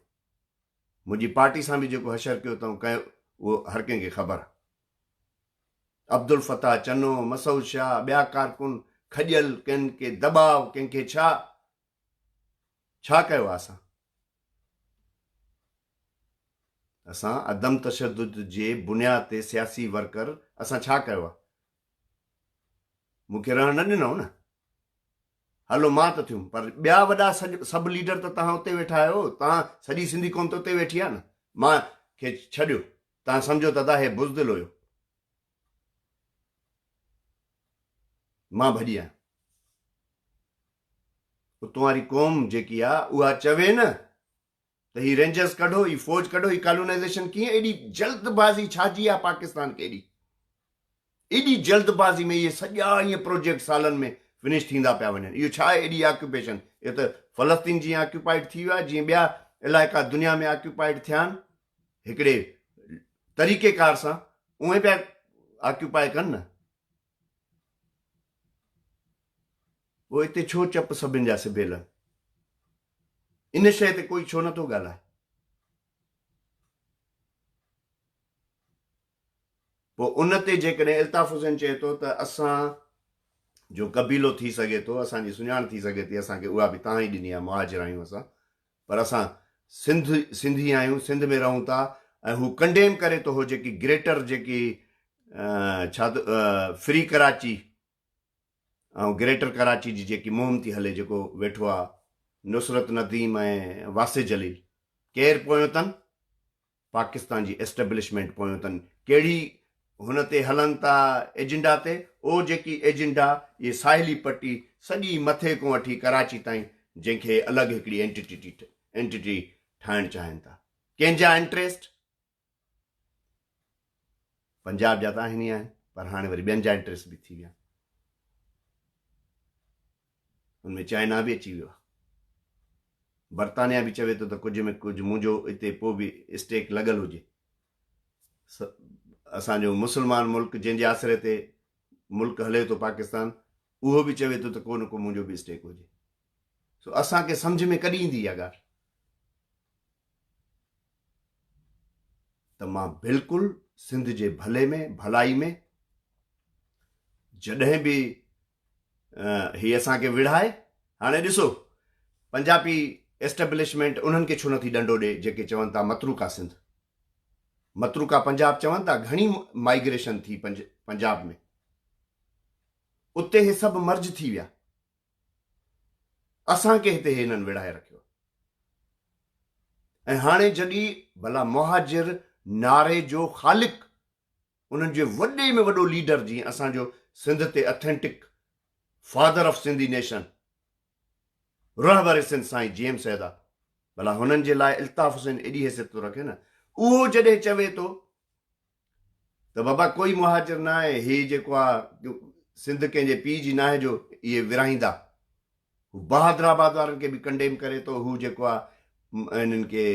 منهنجي پارٽي سان به جيڪو حشر ڪيو اٿئون ڪيو اهو هر ڪنهن کي خبر آهي. عبدالفتاح چنو، مسعود شاهه، ٻيا ڪارڪن کڄيل، ڪنهن کي دٻاء، ڪنهن کي ڇا؟ ڇا ڪيو آهي اسان؟ اسان عدم تشدد جي بنياد تي سياسي ورڪر اسان ڇا ڪيو آهي؟ مون کي رهڻ نه ڏنو نه. هلو مان ته ٿيم پر ٻيا وڏا سڀ ليڊر ته توهان اتي ويٺا آهيو، توهان سڄي سنڌي قوم ته اتي ويٺي آهي نه. مان کي ڇڏيو، توهان سمجهو ته ادا هي بزدل هيو. مان ڀڄي آيم. اتون واري قوم جيڪي آ اها چوي نه ته هي رينجرز ڪڍو، هي فوج ڪڍو، هي ڪالونائيزيشن ڪيئن ايڏي جلد بازي ڇا جي آ پاڪستان کي ايڏي ايڏي جلد بازي ۾ اهي سڄا ائين پروجيڪٽ سالن ۾ فنش ٿيندا پيا وڃن اهو ڇا آهي ايڏي آڪيوپيشن اهو ته فلسطين جيئن آڪيوپائيڊ ٿي ويو آهي جيئن ٻيا علائقا دنيا ۾ آڪيوپائيڊ ٿيا آهن هڪڙي طريقي ڪار سان اونئين پيا آڪيوپائي ڪن نه پوء اتي ڇو چپ سڀن جا سبيل آهن؟ ان شيء تي ڪوئي ڇو نٿو ڳالهائي؟ پوء ان تي جيڪڏهن الطاف حسين چئي ٿو ته اسان جو قبيلو ٿي سگهي ٿو، اسان جي سڃاڻ ٿي سگهي ٿي، اسان کي اها به تان ئي ڏني آهي، مهاجر آهيون اسان، پر اسان سنڌ سنڌي آهيون، سنڌ ۾ رهون ٿا ۽ هو ڪنڊيم ڪري ٿو هو جيڪي گريٽر جيڪي ڇا فري ڪراچي ۽ گريٽر ڪراچي جي جيڪي مهم ٿي هلي جيڪو ويٺو آ نصرت نديم ۽ واسع جليل ڪير پويون تن پاڪستان جي اسٽيبلشمينٽ پويون تن ڪهڙي هن تي هلن ٿا ايجنڊا تي او جيڪي ايجنڊا اهي ساحلي پٽي سڄي مٿي کان وٺي ڪراچي تائين جنهن کي الڳ هڪڙي اينٽيٽي اينٽيٽي ٺاهڻ چاهين ٿا ڪنهن جا انٽريسٽ پنجاب جا ته آهن ئي آهن پر هاڻي وري ٻين جا انٽريسٽ به ٿي ويا ان ۾ چائنا به اچي ويو آهي برطانيا به چوي ٿو ته ڪجهه ۾ ڪجهه منهنجو اتي پوء به اسٽيڪ لڳل هجي اسان جو مسلمان ملڪ جنهن جي آسري تي ملڪ هلي ٿو پاڪستان اهو به چوي ٿو ته ڪو نه ڪو منهنجو به اسٽيڪ هجي سو اسان کي سمجهه ۾ ڪڏهن ايندي اها ڳالهه ته مان بلڪل سنڌ جي ڀلي ۾ ڀلائي ۾ جڏهن به هي اسان کي وڙهائي هاڻي ڏسو پنجابي اسٽيبلشمينٽ انهن کي ڇو نٿي ڏنڊو ڏي جيڪي چون ٿا متروڪا سنڌ متروڪا پنجاب چون ٿا گهڻي مائگريشن ٿي پنجاب ۾ اتي هي سڀ مرج ٿي ويا اسان کي هتي هنن وڙهائي رکيو ۽ هاڻي جڏهن ڀلا مهاجر نعري جو خالق انهن جي وڏي ۾ وڏو ليڊر جيئن اسان جو سنڌ تي authentic father of Sindhi nation رهبر سنڌ سائين جي ايم سيد آ ڀلا هنن جي لاء الطاف حسين ايڏي حيثيت ٿو رکي نه اهو جڏهن چوي ٿو ته بابا ڪوئي مهاجر ناهي هي جيڪو آ سنڌ ڪنهن جي پيء جي ناهي جو اهي ورهائيندا. هو بهادر آباد وارن کي به ڪنڊيم ڪري ٿو هو جيڪو آ انهن کي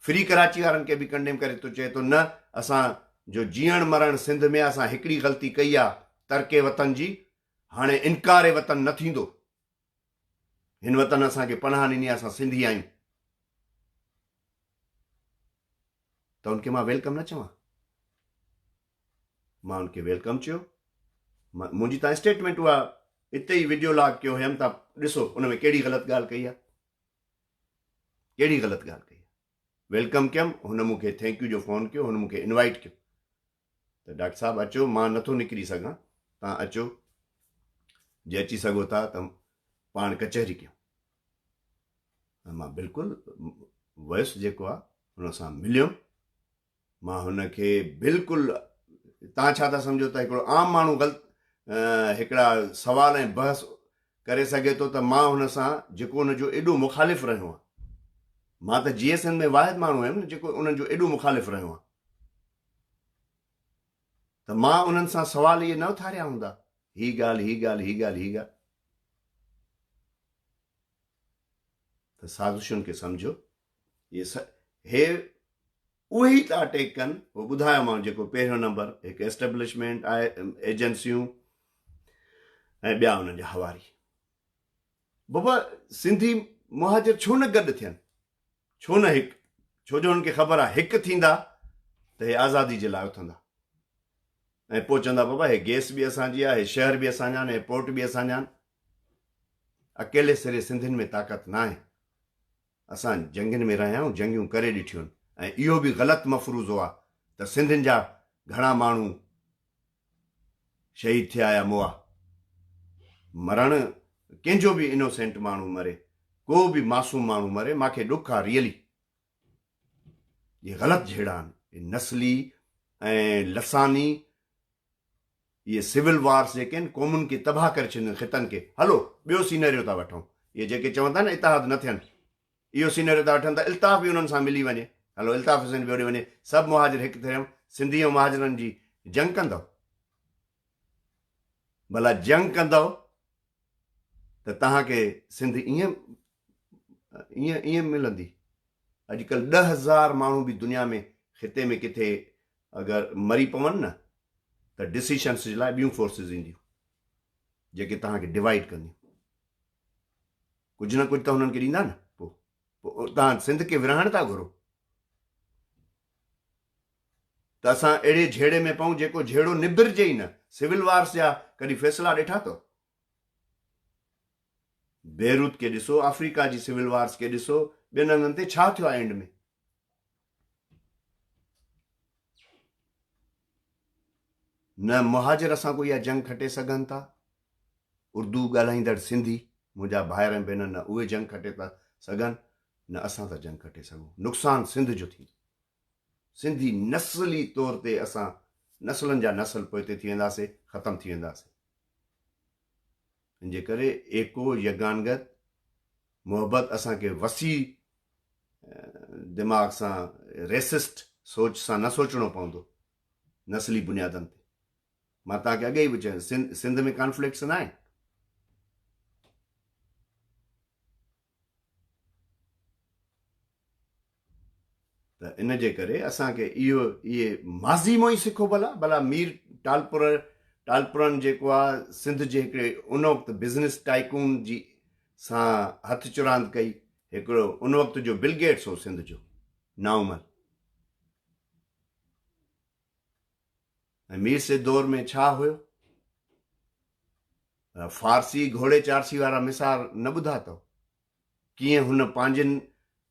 فري ڪراچي وارن کي به ڪنڊيم ڪري ٿو چئي ٿو نه اسان جو جيئڻ مرڻ سنڌ ۾ اسان هڪڙي غلطي ڪئي آ ترڪ وطن جي هاڻي انڪار وطن نه ٿيندو هن وطن اسان کي پناهه ڏني آ اسان سنڌي آهيون. ته ان کي مان welcome نه چوان؟ مان ان کي welcome چيو. منهنجي تان اسٽيٽمينٽ اها اتي ئي وڊيو لاگ ڪيو هيم تان ڏسو ان ۾ ڪهڙي غلط ڳالهه ڪئي آهي ڪهڙي غلط ڳالهه ڪئي آهي welcome ڪيم هن مون کي thank you جو فون ڪيو هن مون کي انوائٽ ڪيو ته ڊاڪٽر صاحب اچو مان نٿو نڪري سگهان تان اچو جي اچي سگهو ٿا ته پاڻ ڪچهري ڪيون ۽ مان بلڪل ويس جيڪو آ هن سان مليم مان هن کي بلڪل تان ڇا ٿا سمجهو ته هڪڙو عام ماڻهو غلط هڪڙا سوال ۽ بحث ڪري سگهي ٿو ته مان هن سان جيڪو هن جو ايڏو مخالف رهيو آهيان مان ته جي ايس اين ۾ واحد ماڻهو هيم نه جيڪو انهن جو ايڏو مخالف رهيو آهيان ته مان انهن سان سوال اهي نه اٿاريا هوندا هي ڳالهه هي ڳالهه هي ڳالهه هي ڳالهه ته سازشن کي سمجهو هي اهي ئي ٿا اٽيڪ ڪن هو ٻڌايومانو جيڪو پهريون نمبر هڪ اسٽيبلشمينٽ آهي ايجنسيون ۽ ٻيا انهن جا حواري بابا سنڌي مهاجر ڇو نه گڏ ٿين ڇو نه هڪ ڇو جو هنن کي خبر آهي هڪ ٿيندا ته هي آزادي جي لاء اٿندا ۽ پوء چوندا بابا هي گيس به اسان جي آهي هي شهر به اسان جا آهن هي پورٽ به اسان جا آهن. اڪيلي سري سنڌين ۾ طاقت ناهي. اسان جنگين ۾ رهيا آهيون، جنگيون ڪري ڏٺيون آهن ۽ اهو به غلط مفروضو آهي ته سنڌين جا گهڻا ماڻهو شهيد ٿيا يا مئا. مرڻ ڪنهن جو به انوسينٽ ماڻهو مري، ڪو به معصوم ماڻهو مري، ماکي ڏک آهي ريئلي. اهي غلط جهيڙا آهن، اهي نسلي ۽ لساني اهي سول وارس جيڪي آهن قومن کي تباهه ڪري ڇڏينديون خطن کي. هلو ٻيو سينريو ٿا وٺون. اهي جيڪي چون ٿا نه اتحاد نه ٿين اهو سينريو ٿا وٺن ته الطاف به انهن سان ملي وڃي. هلو الطاف حسين به هوڏي وڃي سڀ مهاجر هڪ ٿيون سنڌي ۽ مهاجرن جي جنگ ڪندؤ؟ ڀلا جنگ ڪندؤ ته توهان کي سنڌ ائين ائين ائين ملندي؟ اڄڪلهه 10,000 ماڻهو به دنيا ۾ خطي ۾ ڪٿي اگر مري پون نه ته ڊسيشنس جي لاء ٻيون فورسز اينديون جيڪي توهان کي ڊوائيڊ ڪنديون. ڪجهه نه ڪجهه ته هنن کي ڏيندا نه پوء پوء توهان سنڌ کي ورهائڻ ٿا گهرو ته اسان اهڙي جهيڙي ۾ پئون جيڪو جهيڙو نبرجي ئي نه. سول وارس جا ڪڏهن فيصلا ڏٺا اٿو؟ بيروت کي ڏسو، آفريڪا جي سول وارس کي ڏسو، ٻين هنڌن تي ڇا ٿيو آهي اينڊ ۾. نه مهاجر اسان ڪو اها جنگ کٽي سگهن ٿا، اردو ڳالهائيندڙ سنڌي منهنجا ڀائر ۽ ڀينر نه اهي جنگ کٽي ٿا سگهن نه اسان ٿا جنگ کٽي سگهون. نقصان سنڌ جو ٿيندو. سنڌي نسلي طور تي اسان نسلن جا نسل پوئتي ٿي وينداسي، ختم ٿي وينداسي. ان جي ڪري ايڪو، يگانگت، محبت اسان کي وسيع دماغ سان ريسسٽ سوچ سان نه سوچڻو پوندو نسلي بنيادن تي. مان توهان کي اڳي ئي به چيو سنڌ ۾ ڪانفلڪٽس نه آهن. ته ان جي ڪري اسان کي اهو اهي ماضي مان ئي سکو ڀلا ڀلا مير ٽالپر ٽالپرن جيڪو آ سنڌ جي هڪڙي ان وقت بزنس ٽائيڪون جي سان هٿ چراند ڪئي هڪڙو ان وقت جو بل گيٽس هو سنڌ جو نائومل ۽ مير سي دور ۾ ڇا هيو فارسي گهوڙي چارسي وارا مثال نه ٻڌا اٿو ڪيئن هن پنهنجن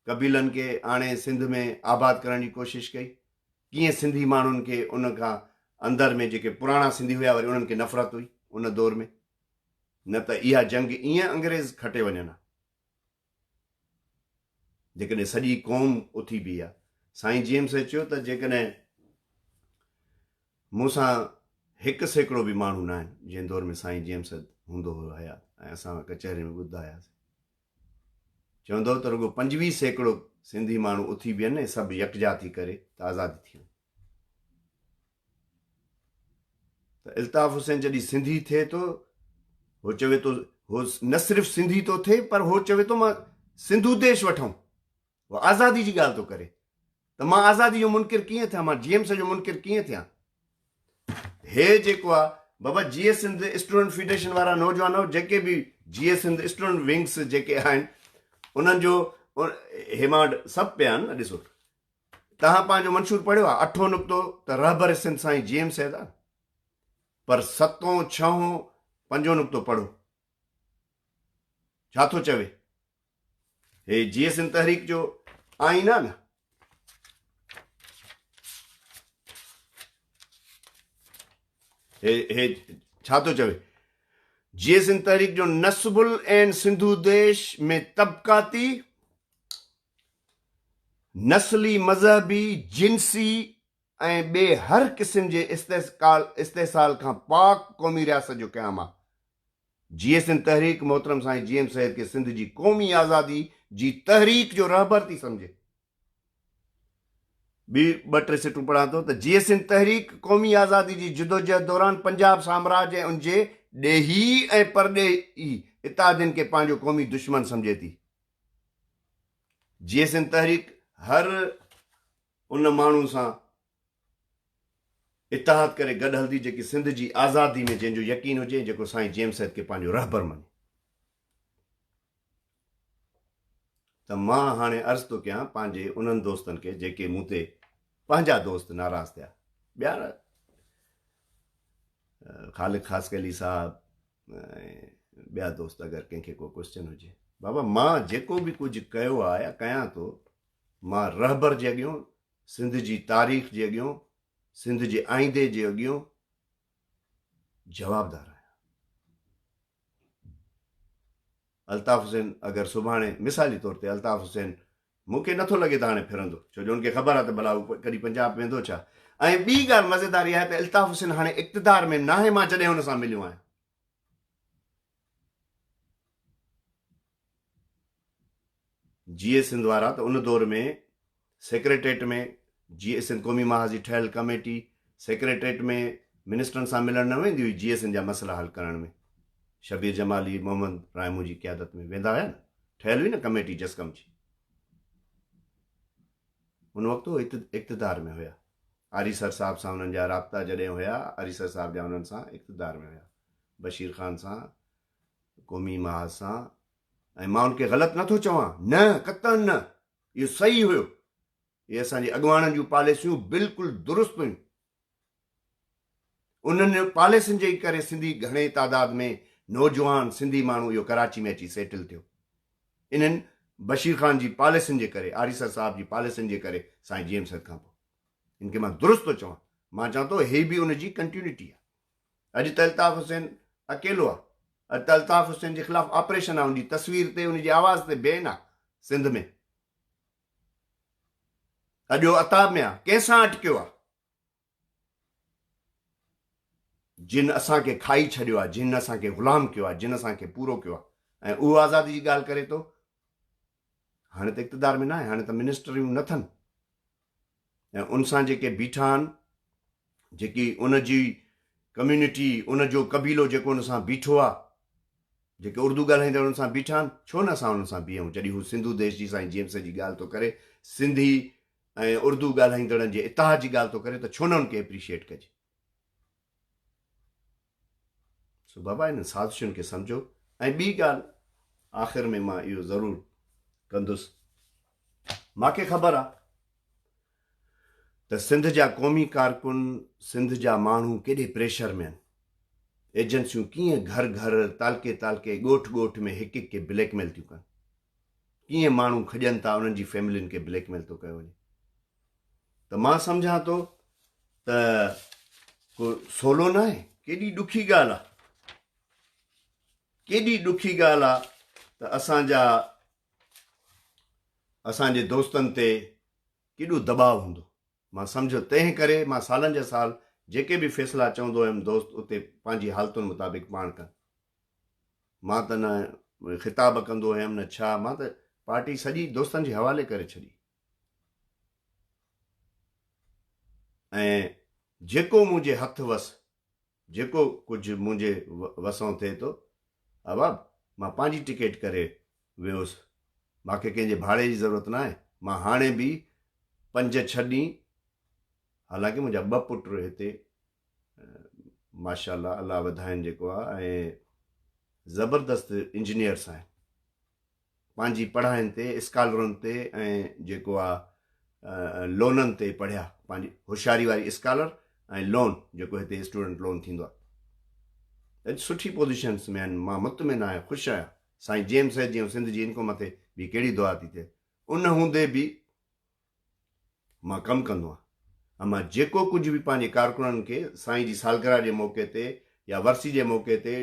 قبيلن کي آڻي سنڌ ۾ آباد ڪرڻ جي ڪوشش ڪئي، ڪيئن سنڌي ماڻهن کي ان کان اندر ۾ جيڪي پراڻا سنڌي هيا وري انهن کي نفرت هئي ان دور ۾، نه ته اها جنگ ايئن انگريز کٽي وڃن ها جيڪڏهن سڄي قوم اٿي بيهي ها. سائين جي ايم سيد چيو ته جيڪڏهن مون سان 1% به ماڻهو ناهن، جنهن دور ۾ سائين جي ايم سيد هوندو هو حيات ۽ اسان ڪچهري ۾ ٻڌندا هياسين. چوندو هو ته رڳو 25% سنڌي ماڻهو اٿي بيهن ۽ سڀ يڪجا ٿي ڪري ته آزادي ٿي وڃي. ته الطاف حسين جڏهن سنڌي ٿئي ٿو، هو چوي ٿو، هو نه صرف سنڌي ٿو ٿئي پر هو چوي ٿو مان سنڌو ديش وٺون. هو آزادي جي ڳالهه ٿو ڪري ته مان آزادي جو منڪر ڪيئن ٿيان، مان جي ايم سي جو منڪر ڪيئن ٿيان. هي جيڪو آ بابا جيئي سنڌ اسٽوڊنٽ فيڊريشن وارا نوجوانو جيڪي به جيئي سنڌ اسٽوڊنٽ ونگس جيڪي آهن انهن جو هي مان وٽ سڀ پيا آهن نه ڏسو تهان پنهنجو منشور پڙهيو آ اٺون نقطو ته رهبر سنڌ سائين جي ايم سيد آ پر ستون ڇهون پنجون نقطو پڙهو ڇا ٿو چوي هي جيئي سنڌ تحريڪ جو آئين آ نه. هي هي ڇا ٿو چوي؟ جيئي سنڌ تحريڪ جو نصب العين سنڌو ديش ۾ طبقاتي، نسلي، مذهبي، جنسي ۽ ٻئي هر قسم جي استحصال کان پاڪ قومي رياست جو قيام آ. جيئي سنڌ تحريڪ محترم سائين جي ايم سيد کي سنڌ جي قومي آزادي جي تحريڪ جو رهبر ٿي سمجهي. ٻي ٻه ٽي سٽون پڙهان ٿو ته جيئي سنڌ تحريڪ قومي آزادي جي جدوجهد دوران پنجاب سامراج ۽ ان جي ڏيهي ۽ پرڏيهي اتحادين کي پنهنجو قومي دشمن سمجهي ٿي. جيئي سنڌ تحريڪ هر ان ماڻهو سان اتحاد ڪري گڏ هلندي جيڪي سنڌ جي آزادي ۾ جنهن جو يقين هجي ۽ جيڪو سائين جي ايم سيد کي پنهنجو رهبر مڃي. ته مان هاڻي عرض ٿو ڪيان پنهنجي انهن دوستن کي جيڪي مون تي پنهنجا دوست ناراض ٿيا ٻيا خالق خاصخيلي صاحب ۽ ٻيا دوست اگر ڪنهن کي ڪو ڪوئسچن هجي. بابا مان جيڪو به ڪجهه ڪيو آ يا ڪيان ٿو مان رهبر جي اڳيون، سنڌ جي تاريخ جي اڳيون، سنڌ جي آئيندي جي اڳيون جوابدار آهيان. الطاف حسين اگر سڀاڻي مثالي طور تي الطاف حسين مون کي نٿو لڳي ته هاڻي ڦرندو ڇو جو ان کي خبر آهي ته ڀلا هو ڪڏهن پنجاب ويندو ڇا ۽ ٻي ڳالهه مزيدار اها آهي ته الطاف حسين هاڻي اقتدار ۾ ناهي مان جڏهن هن سان مليو آهيان جيئي سنڌ وارا ته ان دور ۾ سيڪريٽريٽ ۾ جيئي سنڌ قومي محاذ جي ٺهيل ڪميٽي سيڪريٽريٽ ۾ منسٽرن سان ملڻ نه ويندي هئي جيئي سنڌ جا مسئلا حل ڪرڻ ۾ شبير جمالي محمد رائمون جي قيادت ۾ ويندا هيا نه ٺهيل هئي نه ڪميٽي جسقم جي ان وقت هو اقتدار ۾ هيا آريسر صاحب سان انهن جا رابطا جڏهن هيا آريسر صاحب جا انهن سان اقتدار ۾ هيا بشير خان سان قومي محاذ سان ۽ مان ان کي غلط نٿو چوان نه قطعا نه اهو صحيح هيو اهي اسان جي اڳواڻن جون پاليسيون بلڪل درست هيون انهن پاليسين جي ڪري سنڌي گهڻي تعداد ۾ نوجوان سنڌي ماڻهو اهو ڪراچي ۾ اچي سيٽل ٿيو انهن بشير خان جي پاليسين جي ڪري آريسر صاحب جي پاليسين جي ڪري سائين جي ايم سيد کان پوء ان کي مان درست ٿو چوان مان چوان ٿو هي به ان جي ڪنٽينيوٽي آهي اڄ ته الطاف حسين اڪيلو آ. اڄ ته الطاف حسين جي خلاف آپريشن آ، ان جي تصوير تي ان جي آواز تي بين آ سنڌ ۾. اڄ هو عتاب ۾ آ، ڪنهن سان اٽڪيو آ؟ جن اسان کي کائي ڇڏيو آ، جن اسان کي غلام ڪيو آ، جن اسان کي پورو ڪيو آ ۽ اهو آزادي جي ڳالهه ڪري ٿو. هاڻي ته اقتدار ۾ ناهي، هاڻي ته منسٽريون نه ٿن ۽ ان سان جيڪي بيٺا آهن جيڪي ان جي ڪميونٽي ان جو قبيلو جيڪو ان سان بيٺو آ جيڪي اردو ڳالهائيندڙ ان سان بيٺا آهن ڇو نه اسان انهن سان بيهون جڏهن هو سنڌو ديش جي سائين جي ايم سي جي ڳالهه ٿو ڪري سنڌي ۽ اردو ڳالهائيندڙن جي اتحاد جي ڳالهه ٿو ڪري ته ڇو نه ان کي اپريشيئيٽ ڪجي سو بابا انهن سازشن کي سمجهو ۽ ٻي ڳالهه آخر ۾ مان اهو ضرور ڪندس ماکي خبر آ ته سنڌ جا قومي ڪارڪن، سنڌ جا ماڻهو ڪيڏي پريشر ۾ آهن. ايجنسيون ڪيئن گهر گهر، تعلقي تعلقي، ڳوٺ ڳوٺ ۾ هڪ هڪ کي بليڪ ميل ٿيون ڪن. ڪيئن ماڻهو کڄن ٿا انهن جي فيملين کي بليڪ ميل ٿو ڪيو وڃي. ته مان سمجهان ٿو ته ڪو سولو ناهي، ڪيڏي ڏکي ڳالهه آ. ڪيڏي ڏکي ڳالهه آ ته اسان جا اسان جي دوستن تي ڪيڏو دٻاء هوندو. مان سمجهيو تنهن ڪري مان سالن جا سال جيڪي به فيصلا چوندو هيم دوست اتي پنهنجي حالتن مطابق پاڻ ڪن. مان ته نه خطاب ڪندو هيم نه ڇا مان ته پارٽي سڄي دوستن جي حوالي ڪري ڇڏي. ۽ جيڪو منهنجي هٿ وس جيڪو ڪجهه منهنجي وسئون ٿئي ٿو ابا مان پنهنجي ٽڪيٽ ڪري ويوس مان کي ڪنهن جي ڀاڙي جي ضرورت ناهي مان هاڻي به پنج ڇهه ڏينهن حالانڪه منهنجا ٻه پٽ هتي ماشاء الله الله وڌائين جيڪو آ ۽ زبردست انجنيئرس آهن پنهنجي پڙهاين تي، اسڪالرن تي ۽ جيڪو آ لونن تي پڙهيا، پنهنجي هوشياري واري اسڪالر ۽ لون جيڪو هتي اسٽوڊنٽ لون ٿيندو آ. اڄ سٺي پوزيشنس ۾ آهن، مان مطمئن آهيان، خوش آهيان. سائين جي ايم سيد جي ۽ سنڌ جي ان کان مٿي ٻي ڪهڙي دعا ٿي ٿئي. ان هوندي به مان ڪم ڪندو آهيان ۽ مان جيڪو ڪجهه به پنهنجي ڪارڪنن کي سائين جي سالگرهه جي موقعي تي يا ورسي جي موقعي تي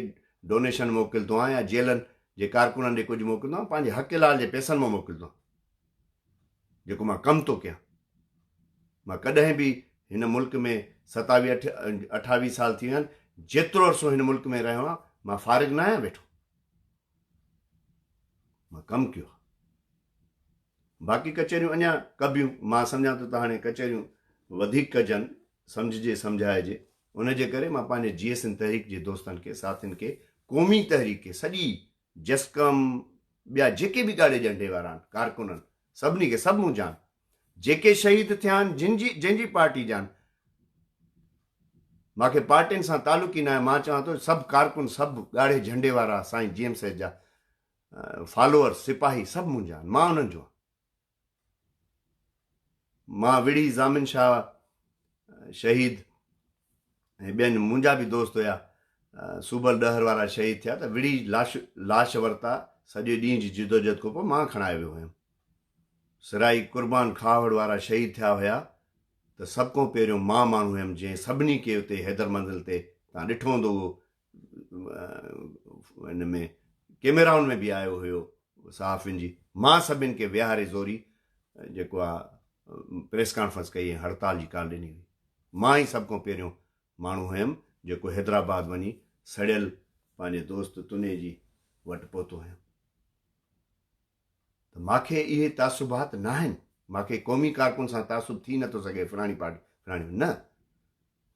ڊونيشن موڪلندو آهيان يا جيلن جي ڪارڪنن ڏي ڪجهه موڪلندو آهيان پنهنجي حق حلال جي پئسن مان موڪلندو آهيان جيڪو مان ڪم ٿو ڪيان مان ڪڏهن به هن ملڪ ۾ ستاويهه اٺاويهه سال ٿي ويا آهن جيترو عرصو هن ملڪ ۾ رهيو آهيان مان فارغ نه آهيان ويٺو مان ڪم ڪيو آهي باقي ڪچهريون اڃا ڪبيون، مان سمجهان ٿو ته هاڻي ڪچهريون وڌيڪ ڪجن، سمجهجي سمجهائجي، ان جي ڪري مان پنهنجي جيئي سنڌ تحريڪ جي دوستن کي، ساٿين کي، قومي تحريڪ کي، سڄي جسقم، ٻيا جيڪي به ڳاڙهي ڄنڊي وارا آهن، ڪارڪن آهن، سڀني کي، سڀ منهنجا آهن، جيڪي شهيد ٿيا آهن، جن جي جنهن جي پارٽي جا آهن، مان کي پارٽين سان تعلق ئي ناهي، مان چوان ٿو سڀ ڪارڪن، سڀ ڳاڙهي جهنڊي وارا سائين جي ايم سيد جا فالوئرس، سپاهي، سڀ منهنجا آهن، مان انهن جو آهيان. مان وڙهي ضامن شاهه شهيد ۽ ٻين منهنجا به دوست هيا، صوبل ڏهر وارا شهيد ٿيا ته وڙهي لاش لاش ورتا، سڄي ڏينهن جي جدوجهد کان پوء مان کڻائي ويو هيم. سرائي قربان کهاوڙ وارا شهيد ٿيا هيا ته سڀ کان پهريون مان ماڻهو هيم جنهن سڀني کي اتي حيدر منزل تي تان ڏٺو هوندو اهو ان ۾ ڪيميرائن ۾ به آيو هيو صحافين جي مان سڀن کي ويهاري زوري جيڪو آ پريس ڪانفرنس ڪئي ۽ هڙتال جي ڪال ڏني هئي. مان ئي سڀ کان پهريون ماڻهو هيم جيڪو حيدرآباد وڃي سڙيل پنهنجي دوست تني جي وٽ پهتو هيم. ته ماکي اهي تعصبات ناهن، ماکي قومي ڪارڪن سان تعصب ٿي نٿو سگهي فلاڻي پارٽي فلاڻي نه،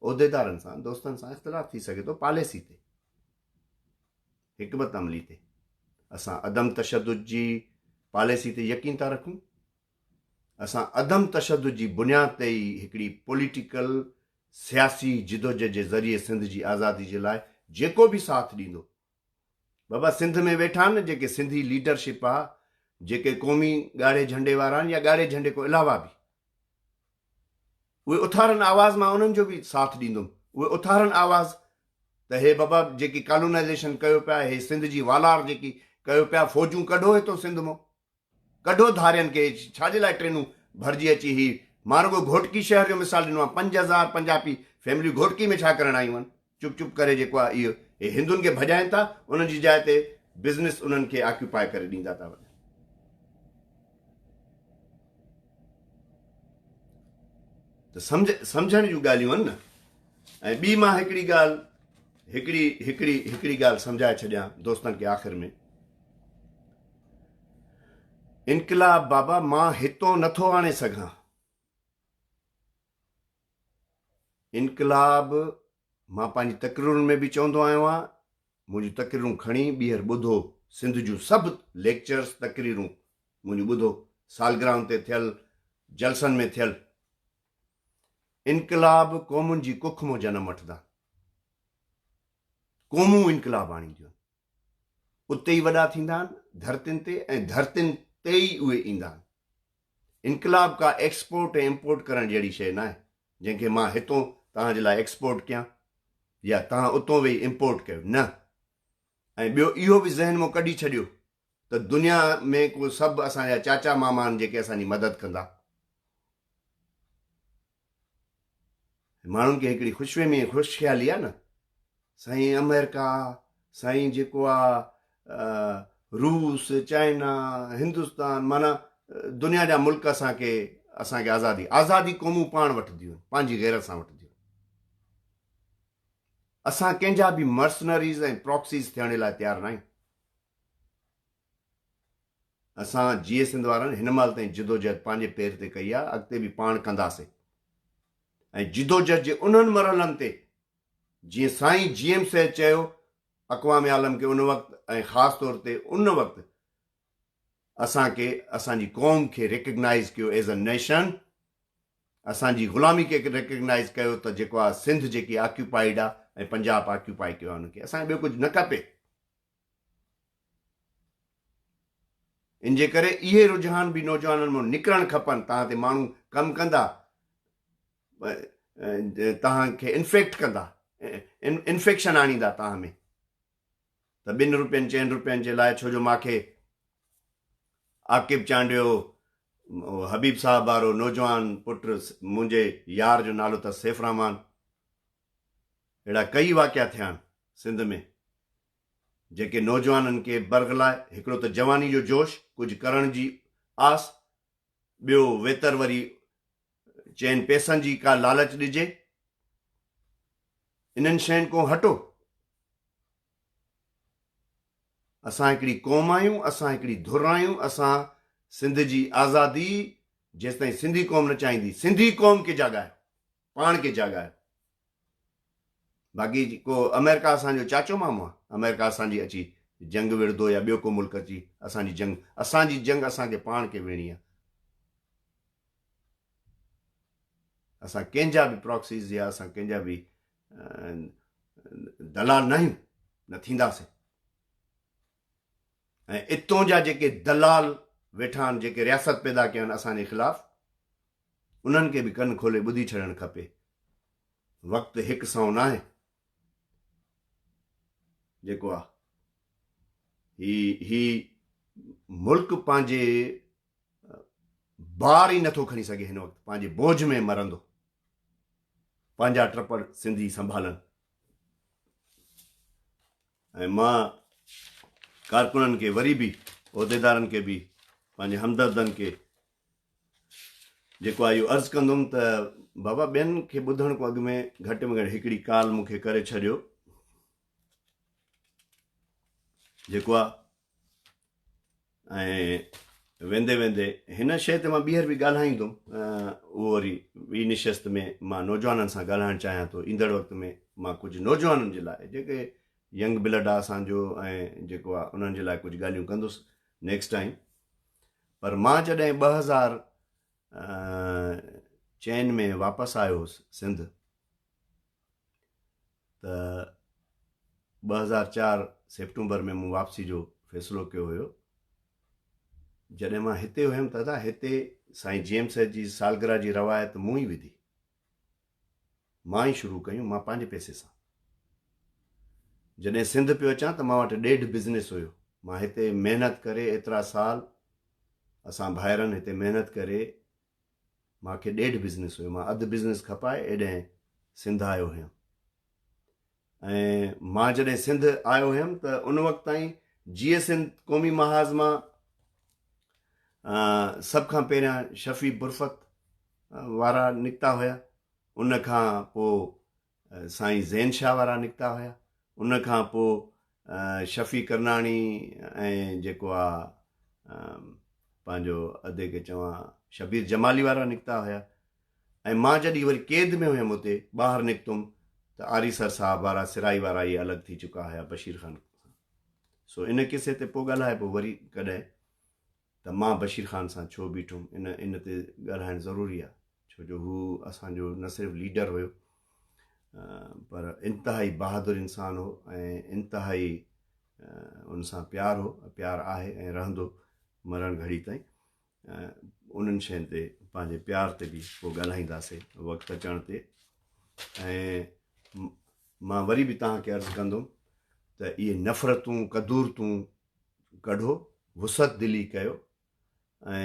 عهديدارن سان دوستن سان اختلاف ٿي سگهي ٿو پاليسي تي، حڪمت عملي تي. اسان عدم تشدد جي پاليسي تي يقين ٿا رکون، اسان عدم تشدد جي بنياد تي ئي هڪڙي پوليٽيڪل سياسي جدوجھد جي ذريعي سنڌ جي آزادي جي لاء جيڪو به ساٿ ڏيندو. بابا سنڌ ۾ ويٺا آهن نه جيڪي سنڌي ليڊرشپ آ، جيڪي قومي ڳاڙهي جهنڊي وارا آهن يا ڳاڙهي جهنڊي کان علاوه به، اهي اٿارن آواز مان انهن جو به ساٿ ڏيندم. اهي اٿارن آواز ته هي بابا جيڪي ڪالونائيزيشن ڪيو پيا، هي سنڌ جي والار جيڪي ڪيو پيا، فوجون ڪڍو هتو سنڌ مون. ڪڍو ڌارين کي ڇا جي لاء ٽرينون ڀرجي اچي هي مان رڳو گهوٽڪي شهر جو مثال ڏنو آهي 5000 پنجابي فيمليون گهوٽڪي ۾ ڇا ڪرڻ آيون آهن چپ چپ ڪري جيڪو آهي اهو هي هندن کي ڀڄائين ٿا انهن جي جاء تي بزنس انهن کي آڪيوپائي ڪري ڏيندا ٿا وڃن. ته سمجهڻ جون ڳالهيون آهن نه. ۽ ٻي مان هڪڙي ڳالهه هڪڙي هڪڙي هڪڙي ڳالهه سمجهائي ڇڏيان دوستن کي آخر ۾. انقلاب بابا مان هتون نٿو آڻي سگهان. انقلاب مان پنهنجي تقريرن ۾ به چوندو آيو آهيان، منهنجون تقريرون کڻي ٻيهر ٻڌو، سنڌ جون سڀ ليڪچرز تقريرون منهنجون ٻڌو، سالگرهن تي ٿيل، جلسن ۾ ٿيل. انقلاب قومن جي ڪک مان جنم وٺندا. قومون انقلاب آڻينديون آهن. اتي ئي وڏا ٿيندا آهن ڌرتين تي ۽ ڌرتين تي ئي اهي ايندا آهن. انقلاب ڪا ايڪسپورٽ ۽ امپورٽ ڪرڻ جهڙي شيء ناهي جنهن کي مان هتون توهان جي لاء ايڪسپورٽ ڪيان يا توهان اتون ويهي امپورٽ ڪيو نه ۽ ٻيو اهو به ذهن مون ڪڍي ڇڏيو ته دنيا ۾ ڪو سڀ اسان جا چاچا ماما آهن جيڪي اسان جي مدد ڪندا. ماڻهن کي هڪڙي خوش فهمي ۽ خوش خيالي آهي نه سائين آمريڪا سائين جيڪو آ روس چائنا هندستان معنيٰ دنيا جا ملڪ اسان کي اسان کي آزادي آزادي قومون پاڻ وٺنديون پنهنجي غيرت سان وٺنديون اسان ڪنهن جا به مرسنريز ۽ پراڪسيز ٿيڻ لاء تيار ناهيون اسان جيئي سنڌ وارن هن مهل تائين جدوجهد پنهنجي پير تي ڪئي آهي، اڳتي به پاڻ ڪنداسين ۽ جدوجهد جي انهن مرحلن تي جيئن سائين جي ايم سيد چيو اقوام عالم کي ان وقت ۽ خاص طور تي ان وقت اسان کي اسان جي قوم کي ريڪگنائيز ڪيو ايز اي نيشن اسان جي غلامي کي ريڪگنائيز ڪيو ته جيڪو آهي سنڌ جيڪي آڪيوپائيڊ آهي ۽ پنجاب آڪيوپائي ڪيو آهي ان کي اسان کي ٻيو ڪجهه نه کپي. ان جي ڪري اهي رجحان به نوجوانن مان نڪرڻ کپن، توهان تي ماڻهو ڪم ڪندا، توهان کي انفيڪٽ ڪندا، انفيڪشن آڻيندا توهان ۾ ته ٻن روپين چئن روپين جي لاء ڇو جو ماکي عاقب چانڊيو حبيب صاحب وارو نوجوان پٽ منهنجي يار جو نالو اٿس سيف رحمان اهڙا ڪئي واقعا ٿيا آهن سنڌ ۾ جيڪي نوجوانن کي برغلائي هڪڙو ته جواني جو جوش، ڪجهه ڪرڻ جي آس، ٻيو ويتر وري چئن پئسن جي ڪا لالچ ڏجي. انهن شين کان هٽو. اسان هڪڙي قوم آهيون، اسان هڪڙي ڌر آهيون، اسان سنڌ جي آزادي جيستائين سنڌي قوم نه چاهيندي، سنڌي قوم کي جاڳايو. پاڻ کي جاڳايو. باقي ڪو آمريڪا اسان جو چاچو مامو آ، آمريڪا اسان جي اچي جنگ وڙهندو يا ٻيو ڪو ملڪ اچي اسان جي جنگ، اسان جي جنگ اسان کي پاڻ کي وڙهڻي آ. اسان ڪنهن جا به پراڪسيز يا اسان ڪنهن جا به دلال نه آهيون، نه ٿينداسين. ۽ اتون جا جيڪي دلال ويٺا آهن، جيڪي رياست پيدا ڪيا آهن اسان جي خلاف، انهن کي به ڪن کولي ٻڌي ڇڏڻ کپي. وقت هڪ سئو ناهي. جيڪو آ هي هي ملڪ پنهنجي بار ئي نٿو کڻي سگهي هن وقت پنهنجي بوجھ ۾ مرندو. پنهنجا ٽپڙ سنڌي سنڀالن ۽ مان ڪارڪنن کي وري به عهديدارن کي به پنهنجي همدردن کي جيڪو آهي اهو عرض ڪندم ته بابا ٻين کي ٻڌڻ کان اڳ ۾ گهٽ ۾ گهٽ هڪڙي ڪال مون کي ڪري ڇڏيو جيڪو آ ۽ ويندي ويندي هن شيء تي مان ٻيهر به ڳالهائيندم اهو وري ٻي نشست ۾ مان نوجوانن سان ڳالهائڻ چاهيان ٿو ايندڙ وقت ۾ مان ڪجهه نوجوانن جي لاء جيڪي ينگ بلڊ آ اسان جو ۽ جيڪو آ انهن جي لاء ڪجهه ڳالهيون ڪندس نيڪسٽ ٽائيم پر مان جڏهن 2004 ۾ واپس آيو هوس سنڌ ته 2004 سيپٽمبر ۾ مون واپسي جو فيصلو ڪيو هيو. جڏهن مان هتي هيم ته ادا هتي سائين جي ايم سيد جي سالگرهه جي روايت مون ئي وڌي. مان ئي شروع ڪيون مان پنهنجي پئسي سان. جڏهن سنڌ پيو اچان ته مان وٽ ڏيڍ بزنس هيو. مان هتي محنت ڪري ايترا سال اسان ڀائرن هتي محنت ڪري مان کي ڏيڍ بزنس هيو، مان اڌ بزنس کپائي ايڏهن سنڌ آيو هيم ۽ مان جڏهن سنڌ آيو هيم ته ان وقت تائين جيئي سنڌ قومي محاذ مان سڀ کان پهريان شفيع برفت وارا نڪتا هيا، ان کان پوء سائين زين شاهه وارا نڪتا هيا، ان کان پوء شفيع ڪرناڻي ۽ جيڪو آ پنهنجو ادي کي چوان شبير جمالي وارا نڪتا هيا ۽ مان جڏهن وري قيد ۾ هيم اتي ٻاهر نڪتم ته آريسر صاحب وارا سرائي وارا اهي الڳ ٿي چڪا هيا بشير خان سان سو ان قصي تي پوء ڳالهائبو وري ڪڏهن ته مان بشير خان سان ڇو بيٺم ان ان تي ڳالهائڻ ضروري آ ڇو جو هو اسان جو نه صرف ليڊر هيو پر انتهائي بهادر انسان هو ۽ انتهائي ان سان پيار هو پيار آهي ۽ رهندو مرڻ گهڙي تائين انهن شين تي پنهنجي پيار تي به پوء ڳالهائينداسي وقت اچڻ تي ۽ مان وري به توهان کي عرض ڪندم ته اهي نفرتون ڪدورتون ڪڍو، وسعت دلي ڪيو ۽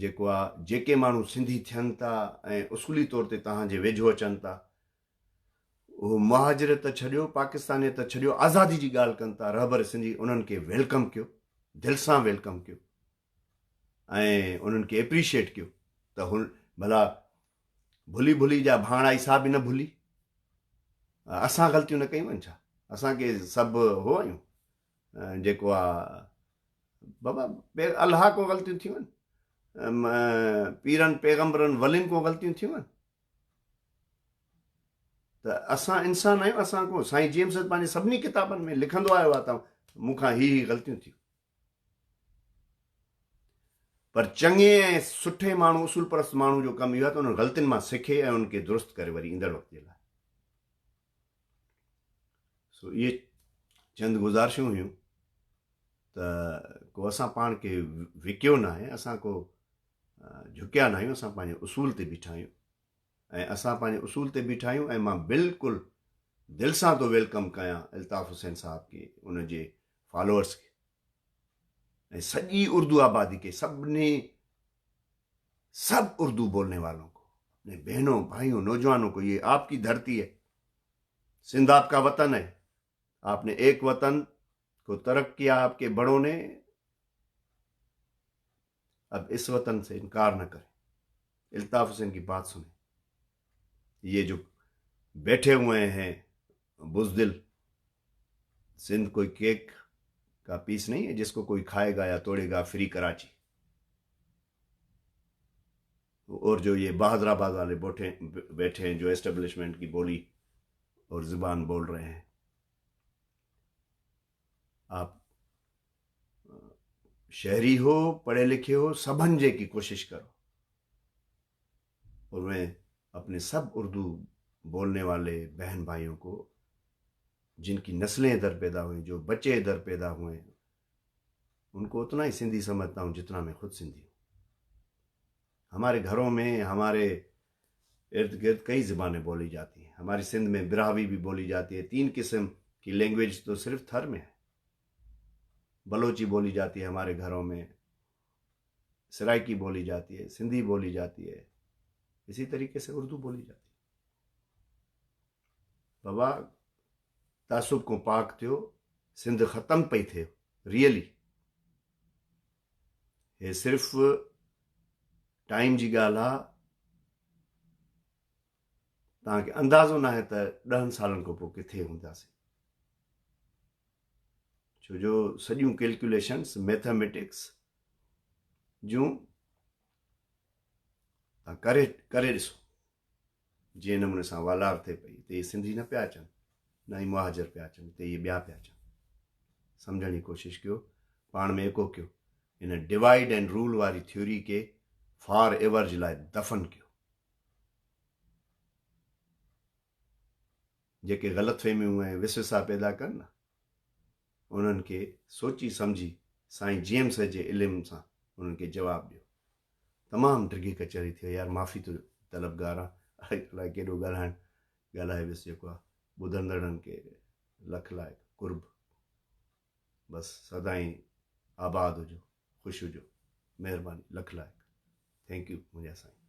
جيڪو آ جيڪي ماڻهو سنڌي ٿين ٿا ۽ اصولي طور تي توهان جي ويجهو اچن ٿا اهو مهاجريت ڇڏيو پاڪستانيت ڇڏيو آزادي جي ڳالهه ڪن ٿا رهبر سنڌي انهن کي welcome ڪيو دل سان welcome ڪيو ۽ انهن کي اپريشيٽ ڪيو ته هن ڀلا ڀلي ڀلي جا ڀاڻ آئي سا به نه ڀلي اسان غلطيون نه ڪيون آهن ڇا اسان کي سڀ هو آهيون جيڪو آ بابا الله کان غلطيون ٿيون آهن پيرن پيغمبرن ولين کان غلطيون ٿيون آهن ته اسان انسان آهيون اسان کو سائين جي ايم سيد پنهنجي سڀني ڪتابن ۾ لکندو آيو آهي ته مون کان هي هي غلطيون ٿيون پر چڱي ۽ سٺي ماڻهو اصول پرست ماڻهو جو ڪم اهو آهي ته انهن غلطين مان سکي ۽ انهن کي درست ڪري وري ايندڙ وقت جي لاء سو اهي چند گذارشون هيون ته ڪو اسان پاڻ کي وڪيو نه آهي اسان ڪو جهڪيا نه آهيون اسان پنهنجي اصول تي بيٺا آهيون ۽ اسان پنهنجي اصول تي بيٺا آهيون ۽ مان بلڪل دل سان ٿو welcome ڪيان الطاف حسين صاحب کي ان جي فالوورس کي ۽ سڄي اردو آبادي کي سڀني سب اردو بولني والوں کو اپنے بہنوں بھائیوں نوجوانوں کو یہ آپ کی دھرتی ہے سندھ آپ کا وطن ہے آپ نے ایک وطن کو ترک کیا آپ کے بڑوں نے اب اس وطن سے انکار نہ کریں الطاف حسین کی بات سنیں یہ جو بیٹھے ہوئے ہیں بزدل سندھ کوئی کیک کا پیس نہیں ہے جس کو کوئی کھائے گا یا توڑے گا فری کراچی اور جو یہ بہادر آباد والے بیٹھے ہیں جو اسٹیبلشمنٹ کی بولی اور زبان بول رہے ہیں آپ شہری ہو پڑھے لکھے ہو سمجھنے کی کوشش کرو اور میں اپنے سب اردو بولنے والے بہن بھائیوں کو جن کی نسلیں ادھر پیدا ہوئیں جو بچے ادھر پیدا ہوئے ان کو اتنا ہی سندھی سمجھتا ہوں جتنا میں خود سندھی ہوں۔ ہمارے گھروں میں ہمارے ارد گرد کئی زبانیں بولی جاتی ہیں۔ ہماری سندھ میں براہوی بھی بولی جاتی ہے، 3 قسم की लैंग्वेज तो सिर्फ थर में है। बलोची बोली जाती है हमारे घरों में, सराइकी बोली जाती है, सिंधी बोली जाती है, इसी तरीके से उर्दू बोली जाती है। बाबा तासुब को पाक थियो, सिंध ख़त्म पई थिए रियली। हे सिर्फ टाइम जी ॻाल्हि आहे, तव्हांखे अंदाज़ो न आहे त 10 सालनि खां पोइ किथे हूंदासीं, छो जो सॼियूं कैलकुलेशंस मैथमेटिक्स जूं तव्हां करे करे ॾिसो, जंहिं नमूने सां वालार थिए पई, हिते इहे सिंधी न पिया अचनि, न ई मुहाजिर पिया अचनि, हिते इहे ॿिया पिया अचनि। सम्झण जी कोशिशि कयो, पाण में एको कयो, इन डिवाइड एंड रूल वारी थ्योरी खे फॉर एवर जे लाइ दफन कयो। जेके ग़लति फ़हमियूं ऐं वसवसा पैदा कनि न, उन्हनि खे सोची सम्झी साईं जी एम सैद जे इल्म सां उन्हनि खे जवाब ॾियो। तमाम डिघी कचहरी थी वई यार, माफ़ी तो तलबगार आहियां, अलाए केॾो ॻाल्हाइण ॻाल्हाए वियुसि जेको आहे। ॿुधंदड़नि खे लख लाइक़ क़ुर्ब। बस सदाईं आबाद हुजो, ख़ुशि हुजो। महिरबानी, लख लाइक़। Thank you मुंहिंजा साईं।